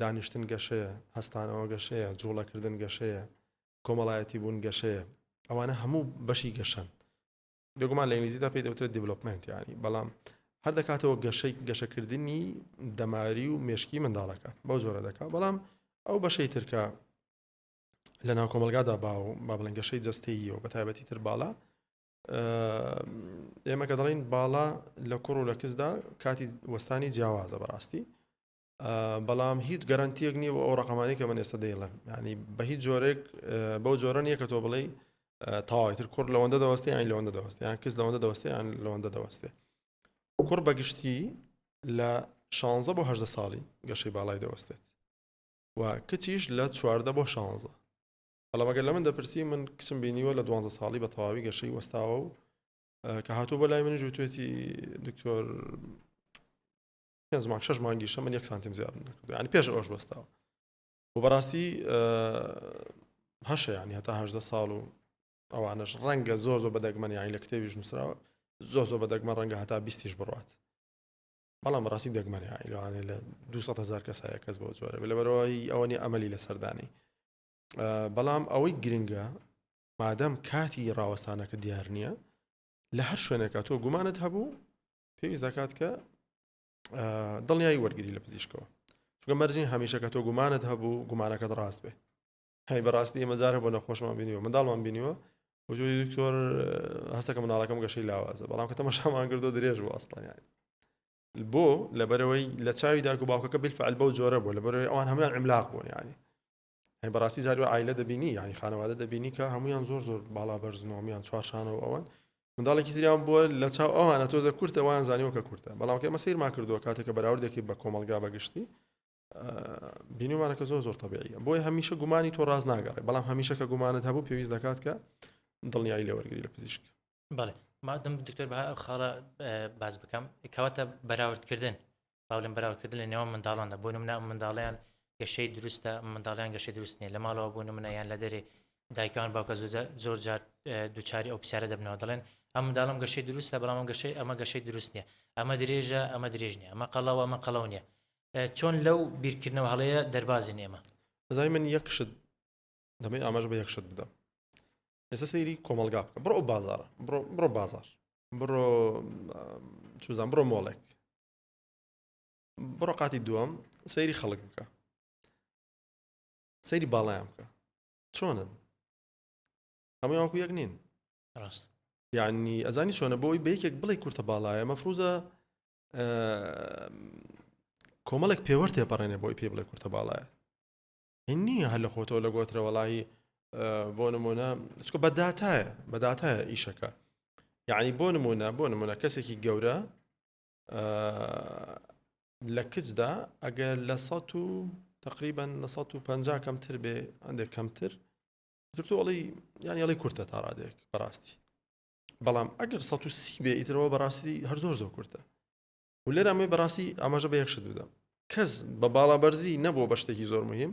دانیشتن گەشەیە هەستانەوە گەشەیە جوڵەکردن گەشەیە کۆمەڵایەتی بوون گەشەیە ئەوانە هەموو بەشی گەشەن بێگومان لە ئینگلیزیدا پێی دەوترێت development ینی بەڵام هەر دەکاتەوە گەشەی گەشەکردنی دەماری و مێشکی منداڵەکە بەو جۆرە دەکات بەڵام ئەو بەشەی ترکە لە ناو کۆمەلگادا باو با بڵێن گەشەی جەستەییەوە بە تایبەتی تر باڵا ئێمە کە دەڵین باڵا لە کوڕ و لە کچدا کاتی وەستانی جیاوازە بەڕاستی بەڵام هیچ گەرانتیەک نییە بۆ ئەو ڕقەمانی کە من ئێستا دەیڵێم ینی بە هیچ جۆرێک بەو جۆرە نییە کە تۆ بڵێ تەواوی تر کوڕ لەوەندە دەوەستێ یان لەوەندە دەوەستێ یان کچ لەوەندە دەوەستێ یان لەوەندە دەوەستێ کوڕ بەگشتی لە 16 بۆ 18 ساڵی گەشەی باڵای دەوەستێت و کچیش لە 14 بۆ 16 بەڵام ئەگەر لە من دەپرسی من کچم بینیوە لە 12 ساڵی بە تەواوی گەشەی وەستاوە و کە هاتوو بۆ لای منیش وتوێتی دکتۆر پێنج مانگ شەش مانگیشە من یەک سانتیم زیاد نەکردو یعنی پێش ئەوەش وەستاوە و بەڕاستی هەشە ینی هەتا هەدە ساڵ و ئەوانەش ڕەنگە زۆر زۆر بەدەگمەن یانی لە کتێبیش نووسراوە زۆر زۆر بەدەگمە ڕەنگە هەتا بیستیش بڕات بەڵام بەڕاستی دەگمەن یانی لەوانەیە لە 200 هزار کەسایە کەس بۆ جۆرە بێ لەبەرەوەی ئەوە نیە ئەمەلی لەسەردانی بەڵام ئەوەی گرنگە مادەم کاتی ڕاوەستانەکە دیار نییە لە هەر شوێنێکە تۆ گومانت هەبوو پێویست دەکات کە دڵنیایی وەرگری لە پزیشکەوە چونکە مەرجین هەمیشە کە تۆ گومانت هەبوو گومانەکەت ڕاست بێ هەی بەڕاستی ئێمە جارە بۆ نەخۆشمان بینیوە منداڵمان بینیوە وجودی دکتۆر هەستەکە مناڵەکەم گەشەی لاوازە بەڵام کە تەمەشامان کردو درێژ بوو ئەسڵەن یانی بۆ لەبەرەوەی لە چاوی داک و باوکەکە بالفعل بەو جۆرە بوو لەبەرەوەی ئەوان هەمویان عملاق بوون یانی هەی بەڕاستی جاری عیلە دەبینی یانی خانەوادە دەبینی کە هەمویان زۆر زۆر باڵا بەرزن و هەمویان چوارشانە و ئەوەن منداڵێکی تریان بووە لە چاو ئەوانە تۆزە کورتە وان زانیوە کە کورتە بەڵام کە ئێمە سەیرمان کردووە کاتێک کە بەراوردێکی بە کۆمەڵگا بەگشتی بینیمانە کە زۆر زۆر تەبیعیە بۆیە هەمیشە گومانی تۆ ڕاست ناگەڕێ بەڵام هەمیشە کە گومانت هەبوو پێویست دەکات کە دڵنیایی لێوەرگری لە پزیشک. بەڵێ مادەم دکتۆر بە ئەو خاڵە باس بکەم کەواتە بەراوردکردن باولم بەراوردکردن لە نێوان منداڵاندا بۆ نمونە ئەم منداڵیان گەشەی دروستە ئەم منداڵیان گەشەی دروست نییە لە ماڵەوە بۆ نمونە یان لە دەرێ دایکان باوکە زۆر جار دووچاری ئەو پرسیارە دەبنەوە دەڵێن ئەم منداڵم گەشەی دروستە بەڵام ئەم گەشەی ئەمە گەشەی دروست نییە ئەمە درێژە ئەمە درێژ نییە ئەمە قەڵەوە ئەمە قەڵەو نییە چۆن لەو بیرکردنەوە هەڵەیە دەربازین ئێمە؟ ئەزانی من یەک شت دەمەوێت ئاماژە بە یەک شت بدەم ئێستا سەیری کۆمەڵگا بکە بڕۆ ئەو بازارە بڕۆ بڕۆ بازار بڕۆ چوزان بڕۆ مۆڵێک بڕۆ قاتی دووەم سەیری خەڵک بکە سەیری باڵایان بکە چۆنن هەموویان وەکو یەک نین ڕاست یعنی ئەزانی چۆنە بۆی بە یەکێک بڵێ کورتە باڵایە مەفروزە کۆمەڵێک پێوەر تێپەڕێنێ بۆی پێ بڵێ کورتە باڵایە هین نییە هەر لە خۆتەوە لە گۆترە وەڵی بۆ نمونە چکە بە داتایە بە داتایە ئیشەکە یعنی بۆ نمونە بۆ نمونە کەسێکی گەورە لە کچدا ئەگەر لە سەد و تقریبا لە 150 کەمتر بێ هەندێک کەمتر تر تۆ ئەڵێی یانی ئەڵێی کورتە تا ڕادەیەک بەڕاستی بەڵام ئەگەر 130 بێ ئیترەوە بەڕاستی هەر زۆر زۆر کورتە و لێرە ئەمەی بەڕاستی ئاماژە بە یەک شت بدەم کەس بە باڵا بەرزی نەبووە بە شتێکی زۆر مهم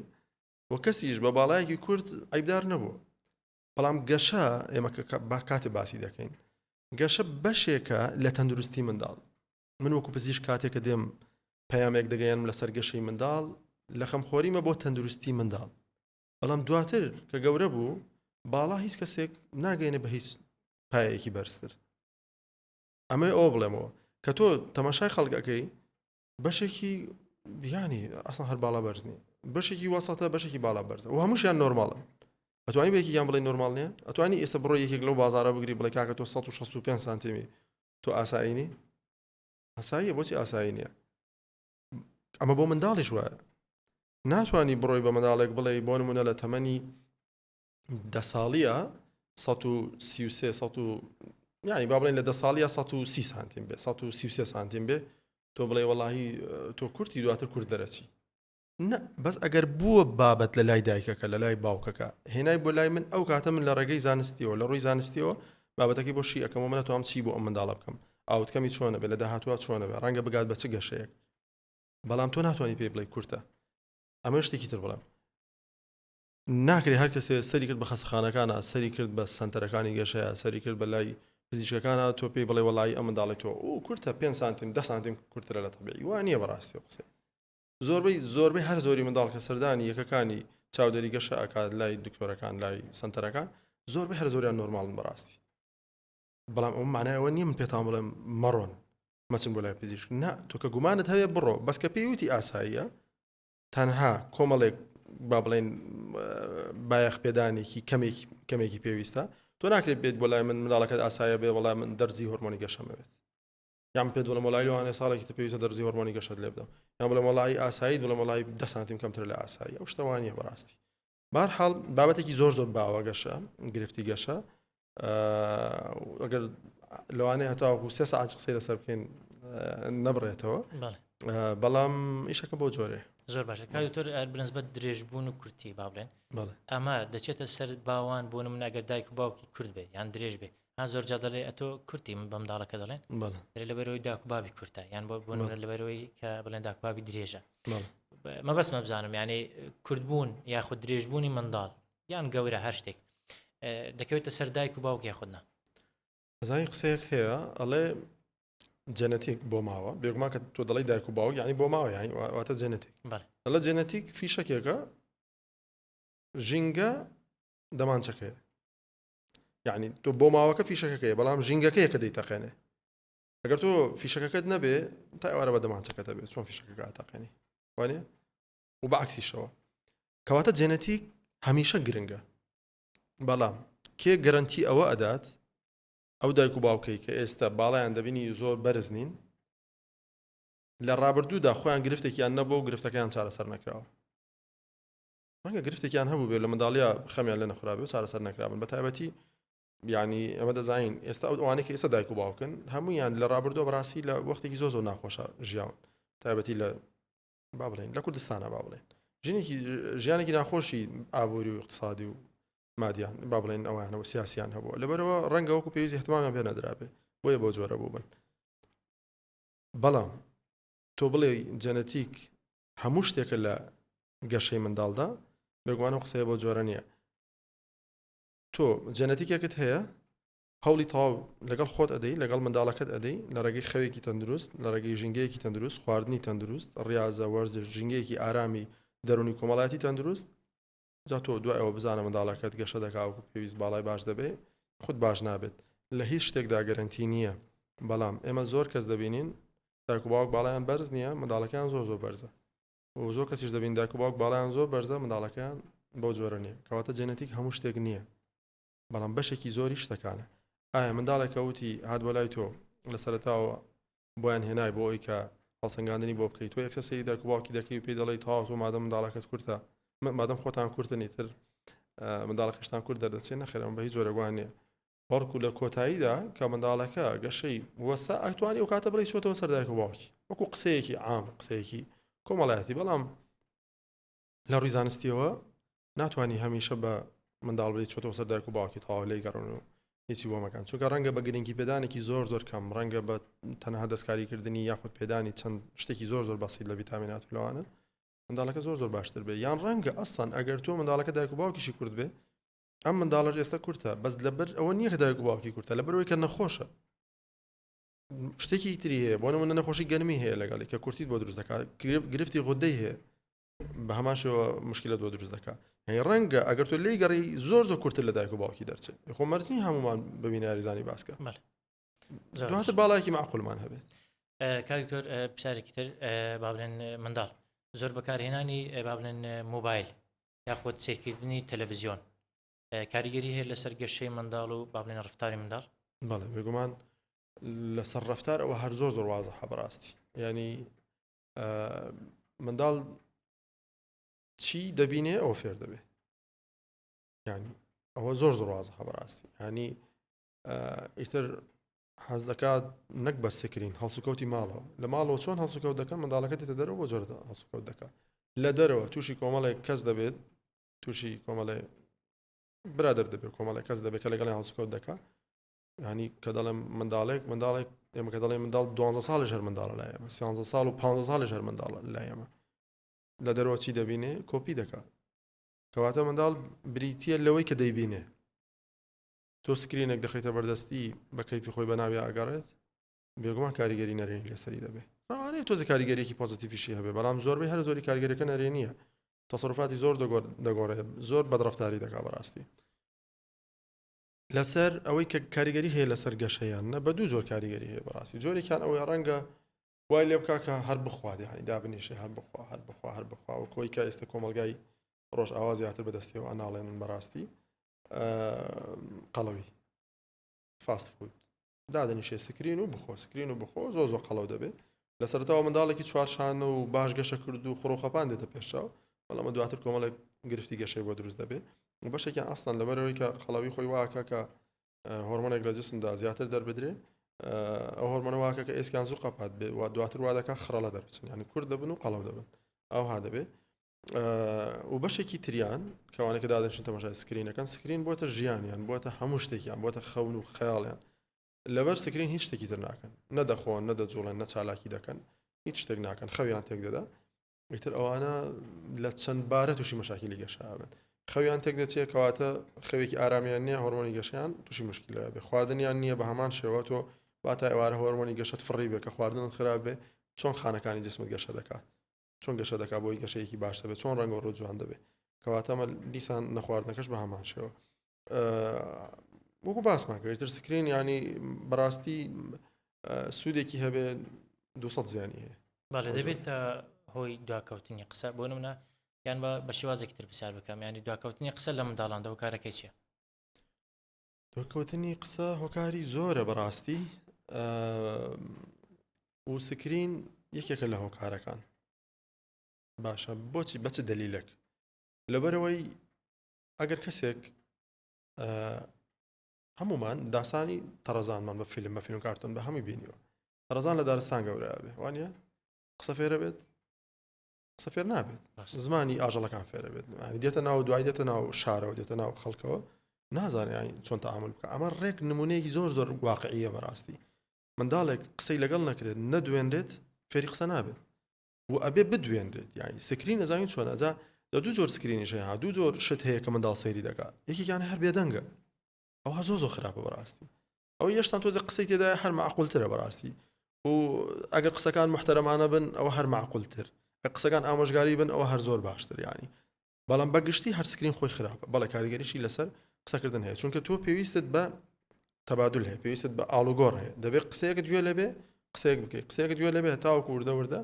و کەسیش بە باڵایەکی کورت عیبدار نەبووە بەڵام گەشە ئێمە کە با کاتێ باسی دەکەین گەشە بەشێکە لە تەندروستی منداڵ من وەکو پزیشک کاتێک کە دێم پەیامێک دەگەیەنم لەسەر گەشەی منداڵ لە خەمخۆریمە بۆ تەندروستی منداڵ بەڵام دواتر کە گەورە بوو باڵا هیچ کەسێک ناگەێنێ بە هیچ پایەکی بەرزتر ئەمەی ئەوە بڵێمەوە کە تۆ تەماشای خەڵکەکەی بەشێکی بیانی ئەسڵ هەر باڵا بەرز نیە بەشێکی وەسەتە بەشێکی باڵا بەرزە و هەمووشیان نۆرماڵن ئەتوانی بە یەکێکیان بڵێ نۆرمال نییە ئەتوانی ئێستا بڕۆ یەکێک لەو بازارە بگری بڵێ کاکە تۆ 165 سانتیمی تۆ ئاسایینی ئاساییە بۆچی ئاسایی نییە ئەمە بۆ منداڵیش وایە ناتوانانی بڕۆی بە منداڵێک بڵێ بۆ نمونە لە تەمەنی دە ساڵیە 133 100 ینی با بڵێن لە دە ساڵیە 130 سانتیم بێ 133 سانتیم بێ تۆ بڵێ وەڵاهی تۆ کورتی دواتر کورت دەرەچی نە بەس ئەگەر بووە بابەت لە لای دایکەکە لە لای باوکەکە هێنای بۆ لای من ئەو کاتە من لە ڕێگەی زانستیەوە لە ڕووی زانستیەوە بابەتەکەی بۆ شی ئەەکەمەوە منە توام چی بۆ ئەم منداڵە بکەم ئاوتکەمی چۆنە بێ لە داهاتوە چۆنە بێ ڕەنگە بگات بە چ گەشەیەک بەڵام تۆ ناتوانانی پێی بڵێ کورتە ئەمە شتێکی تر بڵێم ناکرێ هەر کەسێ سەری کرد بە خەستەخانەکانا سەری کرد بە سەنتەرەکانی گەشەیە سەری کرد بە لای پزیشکەکانا تۆ پێی بڵێ وەڵایی ئەم منداڵی تۆ ئو کورتە 5 سانتیم 10 سانتیم کورترە لە تەبیعی وا نییە بەڕاستی ئەو قسەیە زۆربەی زۆربەی هەر زۆری منداڵ کە سەردانی یەکەکانی چاودێری گەشە ئەکات لای دکتۆرەکان لای سەنتەرەکان زۆربەی هەر زۆریان نۆرماڵن بەڕاستی بەڵام ئەو معنای ئەوە نییە من پێتان بڵێم مەڕۆن مەچن بۆ لای پزیشک نا تۆ کە گومانت هەیە بڕۆ بەس کە پێی وتی ئاساییە تەنها کۆمەڵێک با بڵێن بایەخ پێدانێکی کەمێکی کەمێکی پێویستە تۆ ناکرێت بێت بۆ لای من منداڵەکەت ئاسایە بێ وەڵام من دەرزی هۆرمۆنی گەشەمەوێت یان پێت بڵێم وەڵای لەوانەیە ساڵێکی تر پێویستە دەرزی هۆرمۆنی گەشەت لێ بدەم یان بڵێم وەڵای ئاسایی بڵێم وەڵای 10 سانتیم کەمتر لە ئاسایی ئەو شتە وانە بەڕاستی بارحاڵ بابەتێکی زۆر زۆر باوە گەشە گرفتی گەشە ئەگەر لەوانەیە هەتاوەکو سێ ساعت قسەی لەسەر بکەین نەبڕێتەوە بەڵام ئیشەکە بۆ جۆرێ زۆر باشە کاک دکتۆر بنسبەت درێژبوون و کورتی با بڵێن ئەمە دەچێتە سەر باوان بۆ من ئەگەر دایک و باوکی کورد بێ یان درێژ بێ ها زۆر جا دەڵێ ئەتۆ کورتی من بەم داڵەکە دەڵێن لەبەرەوەی داک و بابی کورتە یان بۆ بۆ لەبەرەوەی کە بڵێن داک بابی درێژە مەبەستمە بزانم یعنی کوردبوون یاخود درێژبوونی منداڵ یان گەورە هەر شتێک دەکەوێتە سەر دایک و باوک یاخود نا؟ ئەزانی قسەیەک هەیە ئەڵێ جەنەتیک بۆ ماوە بێگومان کە تۆ دەڵی دایک و باوک یعنی بۆ ماوە یعنی واتە جەنەتیک ئەڵە جەنەتیک فیشەکێکە ژینگە دەمانچەکەیە یعنی تۆ بۆ ماوەکە فیشەکەکەی بەڵام ژینگەکەیە کە دەیتەقێنێ ئەگەر تۆ فیشەکەکەت نەبێ تا ئێوارە بە دەمانچەکەت دەبێت چۆن فیشەکەکە ئەتەقێنی وانە و بە عکسیشەوە کەواتە جێنەتیک هەمیشە گرنگە بەڵام کێ گەرنتی ئەوە ئەدات ئەو دایک و باوکەی کە ئێستا باڵیان دەبینی زۆر بەرز نین لە ڕابردوودا خۆیان گرفتێکیان نەبوو و گرفتەکەیان چارەسەر نەکراوە ڕەنگە گرفتێکیان هەبوو بێ لە منداڵیا خەمیان لە نەخرابێ و چارەسەر نەکرابن بە تایبەتی ینی ئەمە دەزانین ئێستا ئەو ئەوانەی کە ئێستا دایک و باوکن هەمویان لە ڕابردووە بەڕاستی لە وەختێکی زۆر زۆر ناخۆشە ژیاون تایبەتی لە با بڵێن لە کوردستانە با بڵێن ژنێکی ژیانێکی ناخۆشی ئابووری و اقتصادی و مادیان با بڵێن ئەوانەوە سیاسیان هەبووە لەبەرەوە ڕەنگە وەکو پێویست احتمامیان پێ نەدرابێ بۆیە بۆ جۆرە بوو بن بەڵام تۆ بڵێ جەنەتیک هەموو شتێکە لە گەشەی منداڵدا بێگوانە قسەیە بۆ جۆرە نییە تۆ جەنەتیکێکت هەیە هەوڵی تەواو لەگەڵ خۆت ئەدەی، لەگەڵ منداڵەکەت ئەدەی، لە ڕێگەی خەوێکی تەندروست، لە ڕێگەی ژینگەیەکی تەندروست، خواردنی تەندروست، ڕیازە، وەرزش، ژینگەیەکی ئارامی دەروونی کۆمەڵایەتی تەندروست، جا تۆ دوای ئەوە بزانە منداڵەکەت گەشە دەکا وەکو پێویست باڵای باش دەبێ خود باش نابێت لە هیچ شتێکدا گەرەنتی نییە بەڵام ئێمە زۆر کەس دەبینین دایک و باوک باڵایان بەرز نییە منداڵەکەیان زۆر زۆر بەرزە و زۆر کەسیش دەبین دایک و باوک باڵایان زۆر بەرزە منداڵەکەیان بەو جۆرە نییە کەواتە جێنەتیک هەموو شتێک نییە بەڵام بەشێکی زۆری شتەکانە. ئایا منداڵێک کە وتی هات بۆ لای تۆ لە سەرەتاوە بۆیان هێنای بۆ ئەوی کە هەڵسەنگاندنی بۆ بکەیت تۆ یەکسەر سەیری دایک و باوکی دەکەی و پێی دەڵێی تەواو تۆ مادەم منداڵەکەت کورتە مادەم خۆتان کورتن ئیتر منداڵەکەشتان کورت دەردەچێت نەخێر ئەمە بە هیچ جۆرێک وا نییە. بەڵکو لە کۆتاییدا کە منداڵەکە گەشەی وەستا ئەتوانی ئەو کاتە بڵێی چۆتەوە سەر دایک و باوکی وەکو قسەیەکی عام قسەیەکی کۆمەڵایەتی بەڵام لە ڕووی زانستیەوە ناتوانانی هەمیشە بە منداڵ بڵێ چۆتەوە سەر دایک و باوکی تەواو لێی گەڕن و هیچی بۆ مەکەن چونکە ڕەنگە بە گرنگی پێدانێکی زۆر زۆر کەم ڕەنگە بە تەنها دەستکاریکردنی یاخود پێدانی چەند شتێکی زۆر زۆر بەسیت لە ڤیتامینات و لەوانە منداڵەکە زۆر زۆر باشتر بێ یان ڕەنگە ئەسڵەن ئەگەر تۆ منداڵەکە دایک و باوکیشی کورد بێ ئەم منداڵەش ئێستا کورتە بەس لەبەر ئەوە نییە کە دایک و باوکی کورتە لەبەرەوەی کە نەخۆشە شتێکی تری هەیە بۆ نمونە نەخۆشی گەرمی هەیە لەگەڵی کە کورتیت بۆ دروست دەکات گرفتی غودەی هەیە بە هەمان شێوە مشکلت بۆ دروست دەکات یعنی ڕەنگە ئەگەر تۆ لی گەڕی زۆر زۆر کورتر لە دایک و باوکی دەرچێت خۆ مەرجی هەمومان ببینە یاریزانی باسکە دواتر باڵایەکی معقولمان هەبێت. کاک دکتۆر پرسیارێکی تر با بڵێن منداڵ زۆر بەکارهێنانی با بڵێن مۆبایل یاخود سیرکردنی تەلەڤزیۆن کاریگەری هەیە لەسەر گەشەی منداڵ و با بڵێن ڕفتاری منداڵ؟ بەڵێ بێگومان لەسەر ڕفتار ئەوە هەر زۆر زۆر وازحە بەڕاستی ینی منداڵ چی دەبینێ ئەوە فێر دەبێ ینی ئەوە زۆر زۆر وازحە بەڕاستی ینی ئیتر حەز دەکات نەک بە screen هەڵسوکەوتی ماڵەوە لە ماڵەوە چۆن هەڵسوکەوت دەکەن منداڵەکە دێتە دەرەوە بۆ جۆرە هەڵسوکەوت دەکات لە دەرەوە تووشی کۆمەڵێک کەس دەبێت تووشی کۆمەڵێ برادەر دەبێت کۆمەڵێک کەس دەبێت کە لەگەڵی هەڵسوکەوت دەکات ینی کە دەڵێم منداڵێک منداڵێک ئێمە کە دەڵێن منداڵ 12 ساڵی هەر منداڵە لای ئێمە 13 ساڵ و 15 ساڵی هەر منداڵە لای ئێمە لە دەرەوە چی دەبینێ کۆپی دەکات کەواتە منداڵ بریتە لەوەی کە دەیبینێ تۆ screen ێک دەخەیتە بەردەستی بە کەیفی خۆی بەناویا ئەگەڕێت بێگومان کاریگەری نەرێنی لەسەری دەبێت ڕەوانەیە تۆزە کاریگەریەکی positive یشی هەبێ بەڵام زۆربەی هەر زۆری کاریگەریەکە نەرێنیە تەسەروفاتی زۆر دەگۆڕێ زۆر بەدڕەفتاری دەکا بەڕاستی لەسەر ئەوەی کە کاریگەری هەیە لەسەر گەشەیان نە بە دوو جۆر کاریگەری هەیە بەڕاستی جۆرێکیان ئەوەی ڕەنگە وای لێ بکا کە هەر بخوات یعنی دابنیشێ هەر بخوا هەر بخوا هەر بخوا و کۆی کە ئێستا کۆمەلگای ڕۆژئاوا زیاتر بەدەستیەوە ئەناڵێنن بەڕاستی قەڵەوی fast food دادەنیشێ screen و بخۆ screen و بخۆ زۆر زۆر قەڵەو دەبێت لە سەرتاوە منداڵێکی چوارشانە و باش گەشە کرد و خڕۆخەپان دێتە پێشچاو بەڵام دواتر کۆمەڵێک گرفتی گەشەی بۆ دروست دەبێت و بەشێکیان ئەسڵەن لەبەرەوەی کە قەڵەوی خۆی واکە کە هۆرمۆنێک لە جسمدا زیاتر دەربدرێ ئەو هۆرمۆنە واکە کە ئێسکیان زوو قەپات بێ و دواتر وا دەکات خڕەڵە دەربچن یعنی کورت دەبن و قەڵەو دەبن ئەوها دەبێت و بەشێکی تریان کەوانە کە دادەنیشن تەماشای screen ەکەن screen بۆتە ژیانیان بۆتە هەموو شتێکیان بۆتە خەون و خەیاڵیان لەبەر screen هیچ شتێکی تر ناکەن نەدەخۆن نەدەجوڵێن نە چالاکی دەکەن هیچ شتێک ناکەن خەویان تێک دەدا ئیتر ئەوانە لە چەند بارە تووشی مەشاکیلی گەشە بن خەویان تێک دەچێت کەواتە خەوێکی ئارامیان نییە هۆرمۆنی گەشیان تووشی مشکلە بێ خواردنیان نییە بە هەمان شێوە تۆ با تا ئێوارە هۆرمۆنی گەشەت فڕی بێ کە خواردنت خراپ بێ چۆن خانەکانی جسمت گەشە دەکات چۆن گەشە دەکات بۆی گەشەیەکی باش دەبێت چۆن ڕەنگە ڕوو جوان دەبێت کەواتە ئەمە دیسان نەخواردنەکەش بە هەمان شێوە وەکو باسمان کرد تر screen ینی بەڕاستی سوودێکی هەبێ 200 زیانی هەیە بەڵێ دەبێت هۆی دواکەوتنی قسە بۆ نمونە یان بە بە شێوازێکی تر پرسیار بکەم ینی دواکەوتنی قسە لە منداڵاندا هۆکارەکەی چییە؟ دواکەوتنی قسە هۆکاری زۆرە بەڕاستی و screen یەکێکە لە هۆکارەکان باشە بۆچی بەچ دەلیلێک لەبەرەوەی ئەگەر کەسێک هەمومان داستانی تەڕەزانمان بە فیلم بە فیلم کارتۆن بە هەمووی بینیوە تەڕەزان لە دارستان گەورە بێ وانە قسە فێرە بێت قسە فێر نابێت زمانی ئاژەڵەکان فێرە بێت دێتە ناو دوای دێتە ناو شارەوە دێتە ناو خەڵکەوە نازانێت یانی چۆن تەعامل بکە ئەمە ڕێک نمونەیەکی زۆر زۆر واقعیە بەڕاستی منداڵێک قسەی لەگەڵ نەکرێت نەدوێنرێت فێری قسە نابێت و ئەبێ بدوێنرێت یانی screen ئەزانین چۆن ئەجا لە دوو جۆر screen یش هەیە دوو جۆر شت هەیە کە منداڵ سەیری دەکات یەکێکیان هەر بێدەنگە ئەوها زۆر زۆر خراپە بەڕاستی ئەو یەشتان تۆزە قسەی تێدا هەر معقولترە بەڕاستی و ئەگەر قسەکان محتەرەمانە بن ئەوە هەر معقولتر قسەکان ئامۆژگاری بن ئەوە هەر زۆر باشتر ینی بەڵام بە گشتی هەر screen خۆی خراپە بەڵێ کاریگەریشی لەسەر قسەکردن هەیە چونکە تۆ پێویستت بە تەبادل هەیە پێویستت بە ئاڵوگۆڕ هەیە دەبێت قسەیەکت گوێ لەبێ قسەیەک بکەیت قسەیەکت گوێ لەبێ تاوەکو وردە وردە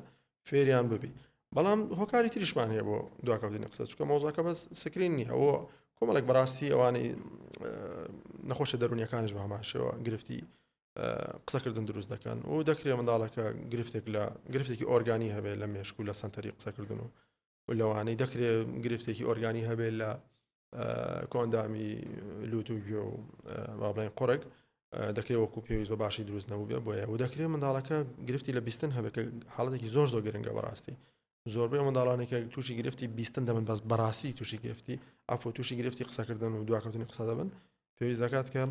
فێریان ببی بەڵام هۆکاری تریشمان هەیە بۆ دواکەوتنی قسە چونکە مەوزوعەکە بەس screen نییە ئەوە کۆمەڵێک بەڕاستی ئەوانەی نەخۆشە دەرونیەکانیش بە هەمان شێوە گرفتی قسەکردن دروست دەکەن و دەکرێت منداڵەکە گرفتێک لە گرفتێکی ئۆرگانی هەبێت لە مێشک و لە سنتەری قسەکردن و و لەوانەی دەکرێت گرفتێکی ئۆرگانی هەبێت لە. کۆئەندامی لوت و گوێ و با بڵێن قوڕگ دەکرێت وەکو پێویست بە باشی دروست نەبوو بێ بۆیە و دەکرێت منداڵەکە گرفتی لە بیستن هەبێت کە حاڵەتێکی زۆر زۆر گرنگە بەڕاستی زۆربەی منداڵانی کە تووشی گرفتی بیستن دەبن بەس بەڕاستی تووشی گرفتی ئەفۆ تووشی گرفتی قسەکردن و دواکەوتنی قسە دەبن پێویست دەکات کە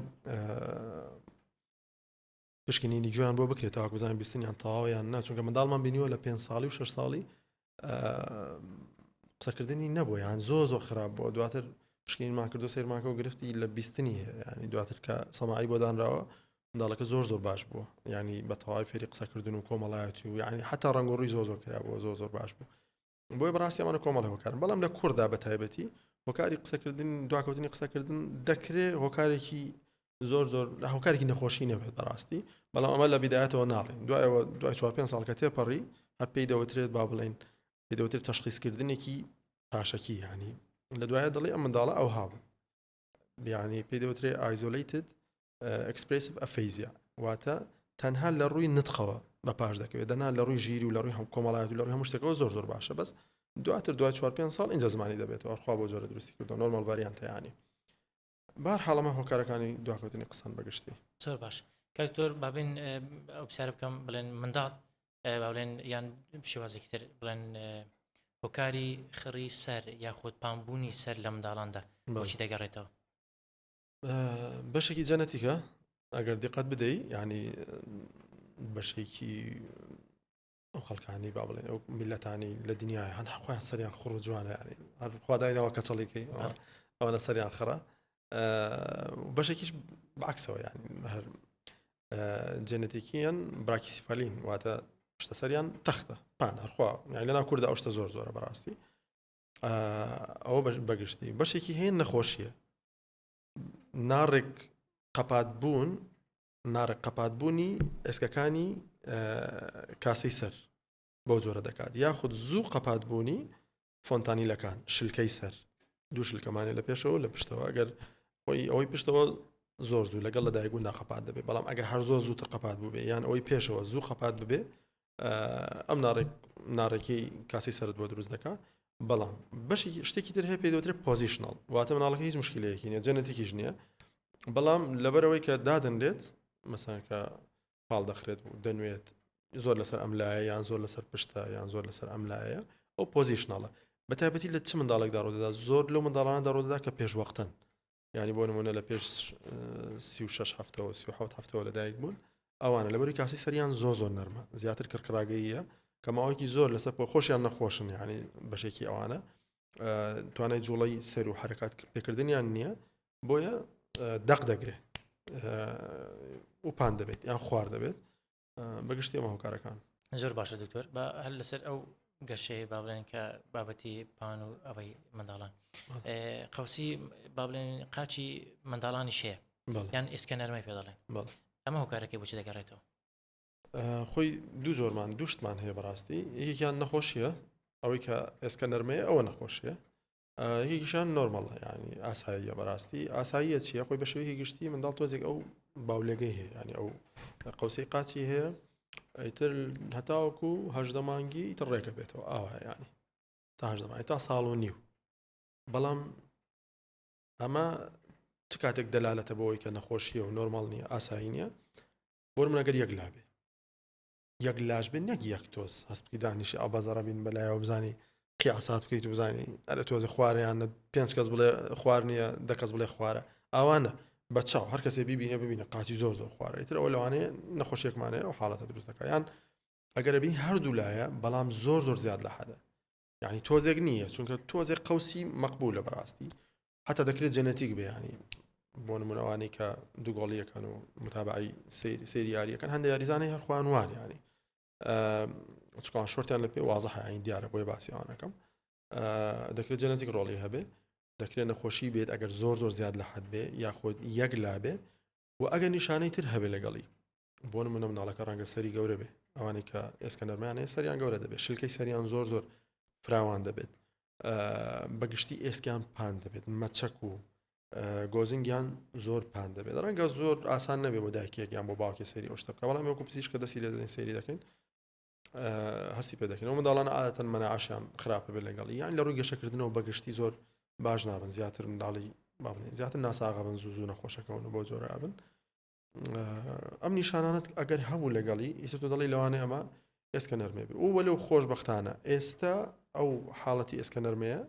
پشکنینی گوێیان بۆ بکرێت تاوەکو بزانین بیستنیان تەواوە یان نا چونکە منداڵمان بینیوە لە پێ ساڵی و شش ساڵی قسەکردنی نەبوو یان زۆ زۆر خراپ بووە دواتر پشکنینمان کردو سەیرمانکە و گرفتی لە بیستنی هەیە ینی دواتر کە سەماعی بۆ دانراوە منداڵەکە زۆر زۆر باش بووە ینی بە تەواوی فێری قسەکردن و کۆمەڵایەتی و یعنی حتا ڕەنگ و ڕووی زۆر زۆر کرا بووە زۆر زۆر باش بوو بۆیە بەڕاستی ئەمانە کۆمەڵی هۆکارن بەڵام لە کوڕدا بە تایبەتی هۆکاری قسەکردن دواکەوتنی قسەکردن دەکرێ هۆکارێکی زۆر زۆر لە هۆکارێکی نەخۆشی نەبێت بەڕاستی بەڵام ئەمە لە بیدایەتەوە ناڵێن دوایەوە دوای چوار پێنج ساڵ کە تێپەڕی هەر پێی دەوترێت با بڵێن پێی دەوترێت تەشخیصکردنێکی پاشەکی ینی لە دوایە دەڵێ ئەم منداڵە ئەوها بوو یعنی پێی دەوترێ isolated expressive aphasia واتە تەنها لە ڕووی نتقەوە بە پاش دەکەوێت دەنا لە ڕووی ژیری و لە ڕووی هەم کۆمەڵایەت و لە ڕووی هەموو شتێکەوە زۆر زۆر باشە بەس دواتر دوای چوار پێنج ساڵ اینجا زمانی دەبێتەوە خوا بۆ جۆرە دروستی کردو normal variant ە ینی بار حاڵەمە هۆکارەکانی دواکەوتنی قسان بەگشتی زۆر باش کاکتۆر بابین ئەو پرسیارە بکەم بڵێن منداڵ با بڵێن یان شێوازێکی تر بڵێن هۆکاری خڕی سەر یاخود پانبوونی سەر لە منداڵاندا بۆچی دەگەڕێتەوە؟ بەشێکی جەنەتیکە ئەگەر دیقەت بدەی ینی بەشێکی ئەو خەڵکانی با بڵێن ئەو میلەتانی لە دنیای هەن خۆیان سەریان خڕ و جوانە ینی هەر خواداینەوە کەچەڵیکەی ئەوانە سەریان خڕە بەشێکیش بەعکسەوە ینی هەر جێنەتیکیان براکیسیفالین واتە شتە سەریان تەختە پان هەرخوا یعنی لەناو کووردا ئەو شتە زۆر زۆرە بەڕاستی ئەوە بەگشتی بەشێکی هەیە نەخۆشیە ناڕێک قەپات بوون ناڕێک قەپات بوونی ئێسکەکانی کاسەی سەر بەو جۆرە دەکات یاخود زوو قەپات بوونی فۆنتانیلەکان شلکەی سەر دوو شلکەمانە لە پێشەوە لە پشتەوە ئەگەر خۆی ئەوەی پشتەوە زۆر زوو لەگەڵ لە دایکبووندا قەپات دەبێت بەڵام ئەگەر هەر زۆر زووتر قەپات بووبێ یان ئەوەی پێشەوە زوو قەپات ببێ ئەم ناڕێک ناڕێکی کاسی سەرت بۆ دروست دەکا بەڵام بەشی شتێکی تر هەیە پێی دەوترێت positional واتە مناڵەکە هیچ مشکلەیەکی نیە جەنەتێکیش نییە بەڵام لەبەرەوەی کە دادەنرێت مەسەن کە پاڵ دەخرێت و دەنوێت زۆر لەسەر ئەم لایە یان زۆر لەسەر پشتە یان زۆر لەسەر ئەم لایە ئەو positional ە بە تایبەتی لە چ منداڵێکدا ڕوودەدا زۆر لەو منداڵانەدا ڕوودەدا کە پێشوەختن یعنی بۆ نمونە لە پێش 36 هەفتەوە 37 هەفتەوە لەدایک بوون ئەوانە لەبەری کاسی سەریان زۆر زۆر نەرمە زیاتر کڕکڕاگەیە کە ماوەیەکی زۆر لەسەر پۆ خۆشیان نەخۆشن یعنی بەشێکی ئەوانە توانای جوڵەی سەر و حرکات پێکردنیان نییە بۆیە دەق دەگرێ و پان دەبێت یان خوار دەبێت بەگشتی ئەمە هۆکارەکان. زۆر باشە دکتۆر با هەر لەسەر ئەو گەشەیە با بڵێن کە بابەتی پان و ئەوەی منداڵان قوسی با بڵێن قاچی منداڵانی شەیە یان ئێسکە نەرمەی پێ دەڵێن ئەمە هۆکارەکەی بۆچی دەگەڕێتەوە؟ خۆی دوو جۆرمان دوشتمان هەیە بەڕاستی یەکێکیان نەخۆشیە ئەوەی کە ئێسکە نەرمەیە ئەوە نەخۆشیە یەکێکیشان نۆرمەڵە یعنی ئاساییە بەڕاستی ئاساییە چییە خۆی بە شێوەیەکی گشتی منداڵ تۆزێک ئەو باولێگەی هەیە ینی ئەو قوسەی قاچی هەیە ئیتر هەتاوەکو هەژدە مانگی ئیتر ڕێکە بێتەوە ئاوا ینی تا هەژدە مانگی تا ساڵ و نیو بەڵام ئەمە چ کاتێک دەلالەتە بۆی کە نەخۆشیە و نۆرمال نییە ئاسایی نییە بۆ منەگەر یەک لابێ یەک لاش بێت نەک یەک تۆز هەست بکەی دانیشی ئەو بازاڕە بین بەلایەوە بزانی قیاسات بکەیت و بزانی ئەرە تۆزە خوارەیان پێنج کەس بڵێ خوار نییە دە کەس بڵێ خوارە ئەوانە بە چاو هەر کەسێ بیبینە ببینە قاچی زۆر زۆر خوارە ئیتر ئەوە لەوانەیە نەخۆشیێکمانەیە ئەو حاڵەتە دروست دەکات یان ئەگەر بین هەردوو لایە بەڵام زۆر زۆر زیاد لە حەدە یعنی تۆزێک نییە چونکە تۆزێک قەوسی مەقبولە بەڕاستی حتا دەکرێت جەنەتیک بێ ینی بۆ نمونەوانی کە دووگۆڵیەکان و متابعی سەیری یاریەکان هەندێک یاریزانانی هەر خۆیان وان ینی چکان شۆرتیان لە پێ وازە هەیە دیارە بۆی باسی ئەوانەکەم دەکرێت جەنەتیک ڕۆڵی هەبێ دەکرێت نەخۆشی بێت ئەگەر زۆر زۆر زیاد لە حد بێ یاخود یەک لا بێ و ئەگەر نیشانەی تر هەبێ لەگەڵی بۆ نمونە مناڵەکە ڕەنگە سەری گەورە بێ ئەوانەی کە ئێسکە نەرمیان هەیە سەریان گەورە دەبێت شلکەی سەریان زۆر زۆر فراوان دەبێت بەگشتی ئێسکیان پان دەبێت مەچەک و گۆزنگیان زۆر پان دەبێت ڕەنگە زۆر ئاسان نەبێ بۆ دایکێک یان بۆ باوکی سەری ئەو شتە بکە بەڵام وەکو پزیشکە دەستی لێ دەدەین سەیری دەکەین هەستی پێ دەکەین ئەو منداڵانە عادەتەن مەناعەشیان خراپە بێت لەگەڵی یان لە ڕووی گەشەکردنەوە بەگشتی زۆر باش نابن زیاتر منداڵی با بڵێین زیاتر ناساغە بن زوو زوو نەخۆشەکەون و بۆ جۆرە ئەبن. ئەم نیشانانەت ئەگەر هەبوو لەگەڵی ئیستا تۆ دەڵی لەوانەیە ئەمە ئێسکە نەرمێ بێ و وەلو خۆشبەختانە ئێستا ئەو حاڵەتی ئێسکە نەرمەیە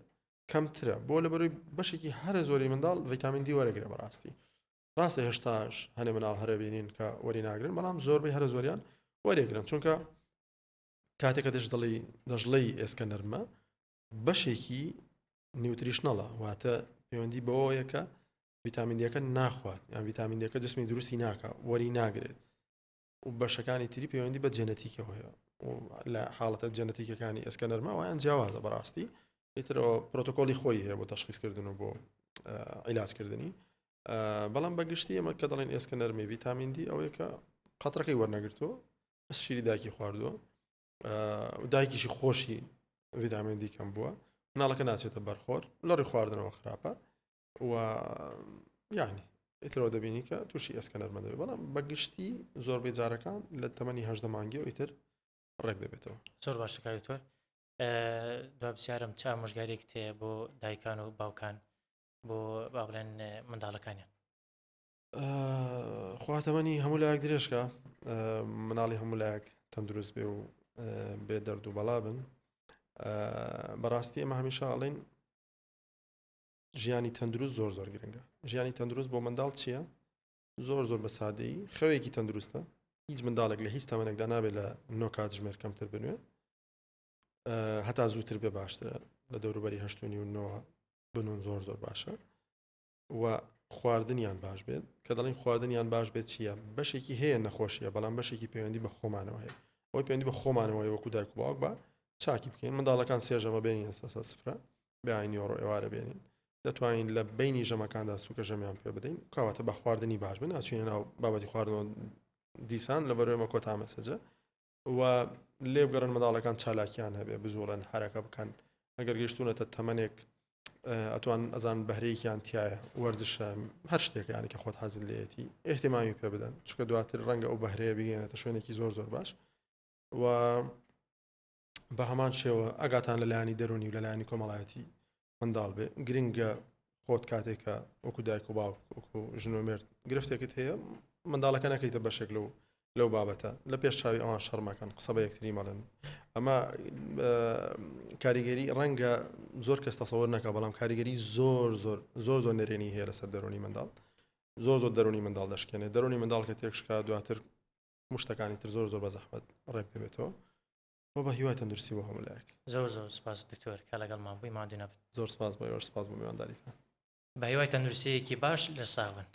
کەمترە بۆ لەبەرەوەی بەشێکی هەرە زۆری منداڵ ڤیتامین دی وەرەگرە بەڕاستی ڕاستە هێشتاش هەنێ مناڵ هەرە بینین کە وەری ناگرن بەڵام زۆربەی هەرە زۆریان وەرێگرن چونکە کاتێکە دەش دڵی دەشڵی ئێسکە نەرمە بەشێکی nutritional ە واتە پەیوەندی بەوەیە کە ڤیتامین دیەکە ناخوات یان ڤیتامین دیەکە جسمی دروستی ناکە وەری ناگرێت و بەشەکانی تری پەیوەندی بە جێنەتیکەوە هەیە لە حاڵەتە جێنەتیکەکانی ئێسکە نەرمە وایان جیاوازە بەڕاستی ئیترەوە پرۆتۆکۆلی خۆی هەیە بۆ تەشخیصکردن و بۆ عیلاجکردنی بەڵام بەگشتی ئەمە کە دەڵێن ئێسکە نەرمی ڤیتامین دی ئەوەیە کە قەترەکەی وەرنەگرتووە بەس شیری دایکی خواردووە دایکیشی خۆشی ڤیتامین دی کەم بووە مناڵەکە ناچێتە بەرخۆر لە ڕووی خواردنەوە خراپە و یعنی ئیترەوە دەبینی کە تووشی ئێسکە نەرمە دەبێت بەڵام بەگشتی زۆربەی جارەکان لە تەمەنی هەژدە مانگی و ئیتر ڕێک دەبێتەوە. زۆر باشە کاک دکتۆر دوا پرسیارم چ ئامۆژگاریەکت هەیە بۆ دایکان و باوکان بۆ با بڵێن منداڵەکانیان؟ خوا تەمەنی هەموو لایەک درێژکە مناڵی هەموو لایەک تەندروست بێ و بێ دەرد و بەڵا بن بەڕاستی ئەمە هەمیشە ئەڵێن ژیانی تەندروست زۆر زۆر گرنگە ژیانی تەندروست بۆ منداڵ چییە؟ زۆر زۆر بە سادەیی خەوێکی تەندروستە هیچ منداڵێک لە هیچ تەمەنێکدا نابێت لە نۆ کاتژمێر کەمتر بنوێ هەتا زووتر بێ باشترە لە دەوروبەری هەشتونی و نۆ بنون زۆر زۆر باشە و خواردنیان باش بێت کە دەڵین خواردنیان باش بێت چییە بەشێکی هەیە نەخۆشیە بەڵام بەشێکی پەیوەندی بە خۆمانەوە هەیە ئەوەی پەیوەندی بە خۆمانەوە وەکو دایک و باوک بە چاکی بکەین منداڵەکان سێژەمە بێنین سەسە سفرە بەیانی نیوەڕۆ ئێوارە بێنین دەتوانین لە بینی ژەمەکاندا سوکە ژەمیان پێ بدەین کەواتە بە خواردنی باش بن ناچینە ناو بابەتی خواردنەوە دیسان لە بەرەوەمە کۆتا message ە و لێبگەڕن منداڵەکان چالاکیان هەبێ بجوڵێن حرەکە بکەن ئەگەر گەشتونەتە تەمەنێک ئەتوان ئەزان بەهرەیەکیان تایە وەرزشە هەر شتێکیانی کە خۆت حەزت لێتی احتیمامی پێ بدەن چونکە دواتر ڕەنگە ئەو بەهرەیە بگەێنێتە شوێنێکی زۆر زۆر باش و بە هەمان شێوە ئەگاتان لە لایەنی دەرونی و لە لایەنی کۆمەڵایەتی منداڵ بێ گرنگە خۆت کاتێکە وەکو دایک و باوک وەکو ژن و مێرد گرفتێکت هەیە منداڵەکە نەکەیتە بەشێک لەو لەو بابەتە لە پێش چاوی ئەوان شەرمەکەن قسە بە یەکتری مەڵێن ئەمە کاریگەری ڕەنگە زۆر کەس تەسەوەر نەکە بەڵام کاریگەری زۆر زۆر زۆر زۆر نەرێنی هەیە لەسەر دەرونی منداڵ زۆر زۆر دەرونی منداڵ دەشکێنێت دەرونی منداڵ کە تێکشکا دواتر مشتەکانی تر زۆر زۆر بە زەحمەت ڕێک دەبێتەوە و بە هیوای تەندروستی بۆ هەموو لایەک. زۆر زۆر سپاس دکتۆر کە لەگەڵمان بووی ماندوو نەبن. زۆر سپاس بۆ ئێوەش سپاس بۆ میوانداریتان. بە هیوای تەندروستییەکی باش لەش ساغ بن.